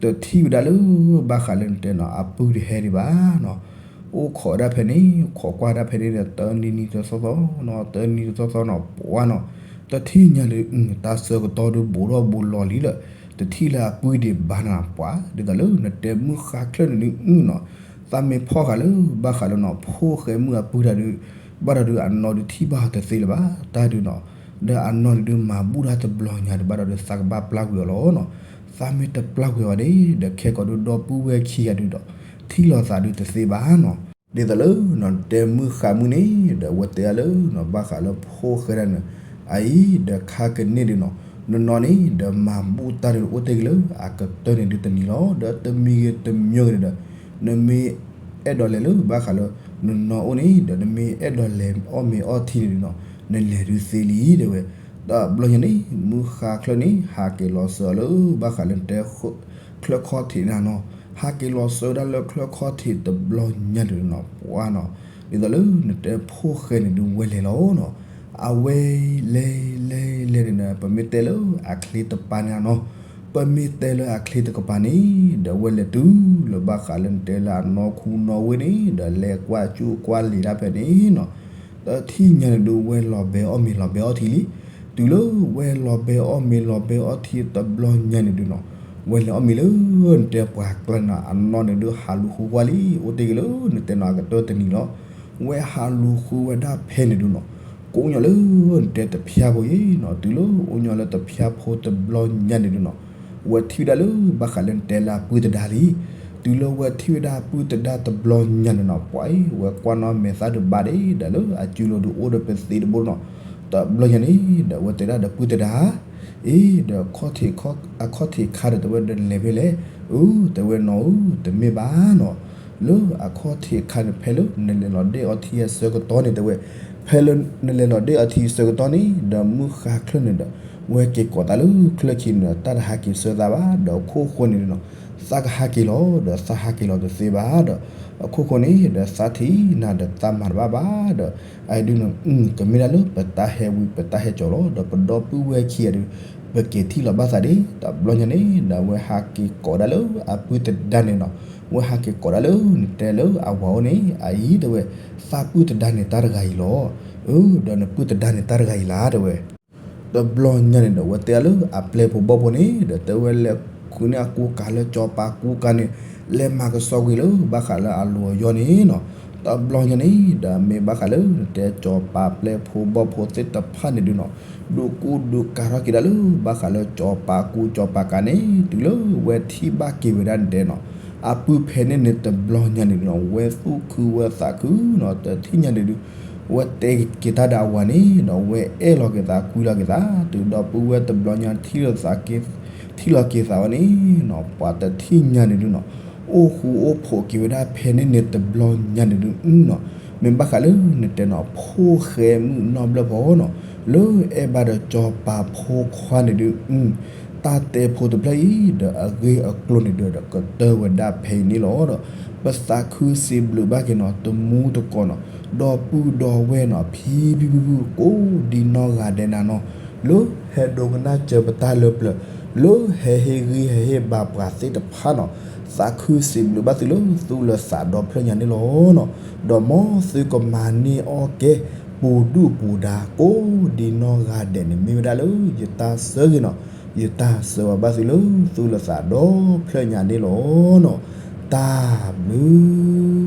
တထံၣ်ဝဲဒၣ်လၢဘၣ်ဃးလၢနတဲနီၤ အပုၢ်တဟဲဒံးဘၣ်နီၤ. အိၣ်ခိးဒၣ်ဖဲန့ၣ် ခိးကွၢ်ဒၣ်ဖဲန့ၣ်ဒီး တနံၤနံၤတသီသီနီၤ တနံၤတသီသီနီၤ ပှၤနီၤ တထံၣ်ညါလၢ တၢ်ဆၢကတီၢ်ဒုးဘူးထီၣ်ဘူးလီၤလံဒီး တထံၣ်လၢအပုၢ်ဒံးဘၣ်နီၤ ပှၤ ဒ်သိးလၢနတဲမုၢ်ဃါချၢၣ်န့ၣ်ဒုးနီၤ သးမ့ၢ်ဖီၣ်ဃာ်လၢဘၣ်ဃးလၢနီၤ ဖိၣ်ဃဲမုၣ်အပုၢ်တၢ်ဒုး ဘၣ်ဒီးဒုးအနီၢ်ဒုးထံၣ်ဘၣ်အီၤတသ့လၢၤဘၣ် တၢ်ဒုးနီၤ. ဒီးအနီၢ်န့ၣ်ဒုးမၤဘူၣ်တၢ်တဘျီညါဒီး ဘၣ်ဒီးဒုးသးကဘၣ်ပျၢ်ကွံာ်အီၤလီၤနီၤ. သးမ့ၢ်တပျၢ်ကွံာ်အီၤဒၣ်ဒီး ခဲကိာ်ဒုးဒီပုၢ်ဝဲၢ်ခံဂၤဒုးဒီး ထံၣ်လိာ်သးဒုးတသ့ဘၣ်နီၤ. ဒ်သိးလၢနီၤ တဲမုၢ်ဃါမုၢ်န့ၣ်ဒီး အဝဲတဲဒၣ်လၢနီၤ ဘၣ်ဃးလၢဖိၣ်ဃဲဒၣ်န့ၣ် အအံၤဒီးခါကန့ၢ်ဒုးနီၤ နနီၢ်န့ၣ်ဒီးမၤဘူၣ်တၢ်ဒုးအိၣ်တ့ၢ်က့ၤလၢအကတၢၢ်န့ၣ်ဒုးတနံၤလီၤ. ဒီးတမံၤဂ့ၤတမံၤဂ့ၤန့ၣ်ဒီး နမ့ၢ်အဲၣ်ဒိးလဲၤလၢဘၣ်ဃးလၢ နနီၢ်အိၣ်န့ၣ်ဒီး နမ့ၢ်အဲၣ်ဒိးလဲၤအီၣ်မ့ၤအီထံန့ၣ်ဒုးနီၤ နလဲၤဒုးသ့လံတဲဝဲ. တဘျီညါန့ၣ် မုၢ်ဃါချၢၣ်န့ၣ် ဟးက့ၤလီၤစၢၤအီၤလၢဘၣ်ဃးလၢနတဲ ချၢၣ်ခီၣ်ထံးန့ၣ်နီၤ ဟးက့ၤလီၤစၢၤဝဲဒၣ်လၢချၢၣ်ခီၣ်ထံးတဘျီညါန့ၣ်နီၤ ပှၤနီၤ ဒ်သိးလၢနတဲဖိၣ်ဃဲန့ၣ်ဒုးဝဲလဲၤလီၤနီၤ. အဝဲလဲၤလဲၤလဲၤလဲၤန့ၣ်ဒီး ပမ့ၢ်တဲလၢအချ့တပၤန့ၣ်နီၤ ပမ့ၢ်တဲလၢအချ့တကပၤန့ၣ် ဒီးဝဲလဲၤတုၤလၢဘၣ်ဃးလၢနတဲလၢအနီၢ်ခူနီၢ်ဝ့ၢ်န့ၣ် ဒီးလဲၤကွၢ်ကၠူၣ်ကွၢ်လံာ်တၢ်ဖဲန့ၣ်နီၤ. တထံၣ်ညါန့ၣ်ဒုး ဝဲလီၤဘဲအီၣ်မ့ၤလီၤဘဲအီထံလံ. တုၤလၢဝဲလီၤဘဲအီၣ်မ့ၤလီၤဘဲအီထံတဘျီညါန့ၣ်ဒုးနီၤ ဝဲလဲၤအီၣ်မ့ၤလၢနတဲပှၤကျါန့ၣ်နီၤ အနီၢ်န့ၣ်ဒုးဟးလူၤဃုကွၢ်လံ အိၣ်တ့ၢ်က့ၤလၢနတဲနီၤ အကတၢၢ်တနံၤလီၤ. ဝဲဟးလူၤဃုဝဲဒၣ်ဖဲန့ၣ်ဒုးနီၤ ကိးညီလၢနတဲတဖျါဖိအံၤနီၤ တုၤလၢအိၣ်ညီလၢတဖျါဖိတဘျီညါန့ၣ်ဒုးနီၤ ဝဲထံၣ်ဝဲဒၣ်လၢဘၣ်ဃးလၢနတဲလၢအပုၢ်သဒါလံ. တုၤလၢဝဲထံၣ်ဝဲဒၣ်အပုၢ်သဒါတဘျီညါန့ၣ်နီၤ ပှၤအံၤ ဝဲကွၢ်နီၣ်မဲာ်သၣ်ဒုးဘၣ်ဒ့ၣ်ဒီး လၢအစုလိၤဒုးအိၣ်ဒီးပသ့တဘိနီၤ. တဘျီညါန့ၣ်ဒီး ဝဲတဲဒၣ်ဒီးပုၢ်သဒါ အ့ ဒီးခီၣ်ထံးခါဒီးတဲဝဲဒီးလဲၤဖဲလဲၣ်. အၢ တဲဝဲနီၤဧၢ တမ့ၢ်ဘၣ်နီၤ လၢအခီၣ်ထံးခါန့ၣ် ဖဲလၢနလဲၤလီၤဒ့ၣ်အီထံအဆၢကတီၢ်န့ၣ် တဲဝဲ ဖဲလၢနလဲၤလီၤဒ့ၣ်အီထံအဆၢကတီၢ်န့ၣ် ဒီးမုၢ်ဃါချၢၣ်န့ၣ်ဒီး ဝဲက့ၤကိးသးလၢချၢၣ်ခံန့ၣ်ဒီး တၢ်တဟးက့ၤဆၢသးဘၣ် ဒီးအခိၣ်ဃိန့ၣ်နီၤ သးကဟးက့ၤလီၤ ဒီးသးဟးက့ၤလီၤတသ့ဘၣ်ဒီး အခိၣ်ဃိန့ၣ်ဒီးသးထံၣ်နၤဒီးသးမၤတဘၣ်ဘၣ်ဒီး အဒုး ကမ့ၢ်ဒၣ်လၢပတၢ်ဟဲဝံၤ ပတၢ်ဟဲကၠီၤလီၤ ဒီးပဒီပုၢ်ဝဲၢ်ခံဂၤဒီး ပက့ၤထံၣ်လီၤဘၣ်သးဒ့ၣ် တဘျီညါန့ၣ်ဒီး ဝဲဟးက့ၤကိးဒၣ်လၢအပုၢ်သဒါန့ၣ်နီၤ ဝဲဟးက့ၤကိးဒၣ်လၢနတဲလၢအဝၤအိၣ်န့ၣ် အအံၤတဲဝဲ သးပုၢ်သဒါန့ၣ်တၢ်တဂၤအံၤလီၤ. အၢ ဒီးနပုၢ်သဒါန့ၣ်တၢ်တဂၤအံၤလီၤ တဲဝဲ. တ တဘျီညါန့ၣ်ဒီး ဝဲတဲလၢအပျဲၢ်ဖိဘီၣ်ဖိန့ၣ်ဒီး တဲဝဲလဲၤဃုန့ၢ်အကူကၤလၢစီၤပၤကူကၤန့ၣ် လဲၤမၤကဆှီကွံာ်လၢဘၣ်ဃးလၢအလိၤအယီၢ်န့ၣ်နီၤ. တဘျီညါန့ၣ်ဒီး မ့ၢ်ဘၣ်ဃးလၢနတဲစီၤပၤပျဲၢ်ဖိဘီၣ်ဖိသ့ၣ်တဖၣ်န့ၣ်ဒုးနီၤ ဒုးကူဒုးကၤထီၣ်က့ၤဒၣ်လၢဘၣ်ဃးလၢစီၤပၤကူစီၤပၤကၤန့ၣ် တုၤလၢဝဲထံၣ်ဘၣ်က့ၤဝဲဒၣ်န့ၣ်တဲနီၤ အပုၢ်ဖဲန့ၣ်န့ၣ် တဘျီညါန့ၣ်ဒုးနီၤ ဝဲသူၣ်ခုဝဲသးခုနီၤ တထံၣ်ညါန့ၣ်ဒုး ဝဲတဲက့ၤတၢ်ဒီးအဝၤန့ၣ်နီၤ ဝဲအဲၣ်လီၤက့ၤသး ကွံလီၤက့ၤသး တုၤဒီပုၢ်ဝဲၢ်တဘျီညါ ထံၣ်လီၤက့ၤသးဝဲန့ၣ်နီၤ ပှၤတထံၣ်ညါန့ၣ်ဒုးနီၤ အိၣ်ဃူအိၣ်ဖိးက့ၤဝဲဒၣ်ဖဲန့ၣ်န့ၣ်တဘျီညါန့ၣ်ဒုးနီၤ မ့ၢ်ဘၣ်ဃးလၢနတဲနီၤ ဖိၣ်ဃဲမုၣ်နီတဘျီဖီနီၤ လၢအဲၣ်ဘၣ်ဒီးစီၤပၤဖိခွါန့ၣ်ဒုး တၢ်တဲဖိတဖျၢၣ်အံၤ ဒီးအဂ့ၢ်အကျိၤန့ၣ်ဒုးဒီး ကတၢၢ်ဝဲဒၣ်ဖဲအံၤန့ၣ်လီၤဒီး ပသးခုစံးဘျုးဘၣ်က့ၤနီၤ တမူတကိးနီၤ ဒီပုၢ်ဒီဝဲၢ်နီၤ ဖံဖံဖုဖု ကိးဒံနီၢ်ဂၤဒဲးနၤနီၤ လၢဟဲဒိကနၣ်စၢၤပတၢ်လၢပျၢၤ လၢဟဲဟ့ၣ်ဂံၢ်ဟဲဟ့ၣ်ဘါပှၤသ့ၣ်တဖၣ်နီၤ သးခုစံးဘျုးဘၣ်သုလၢသူၣ်လၢသးဒီဖျၢၣ်ညါန့ၣ်လီၤနီၤ ဒီးမ်သုကမၤန့ၢ်အီၣ်ကဲ ပူၤဒုၣ်ပူၤဒါ ကိးဒံနီၢ်ဂၤဒဲးန့ၣ် မ့ၢ်ဝဲဒၣ်လၢယတၢ်ဆၢဂ့ၤနီၤ ယတၢ်ဆၢဝဲဘၣ်သုလၢသူၣ်လၢသးဒီဖျၢၣ်ညါန့ၣ်လီၤနီၤ တၢ်ဘျုး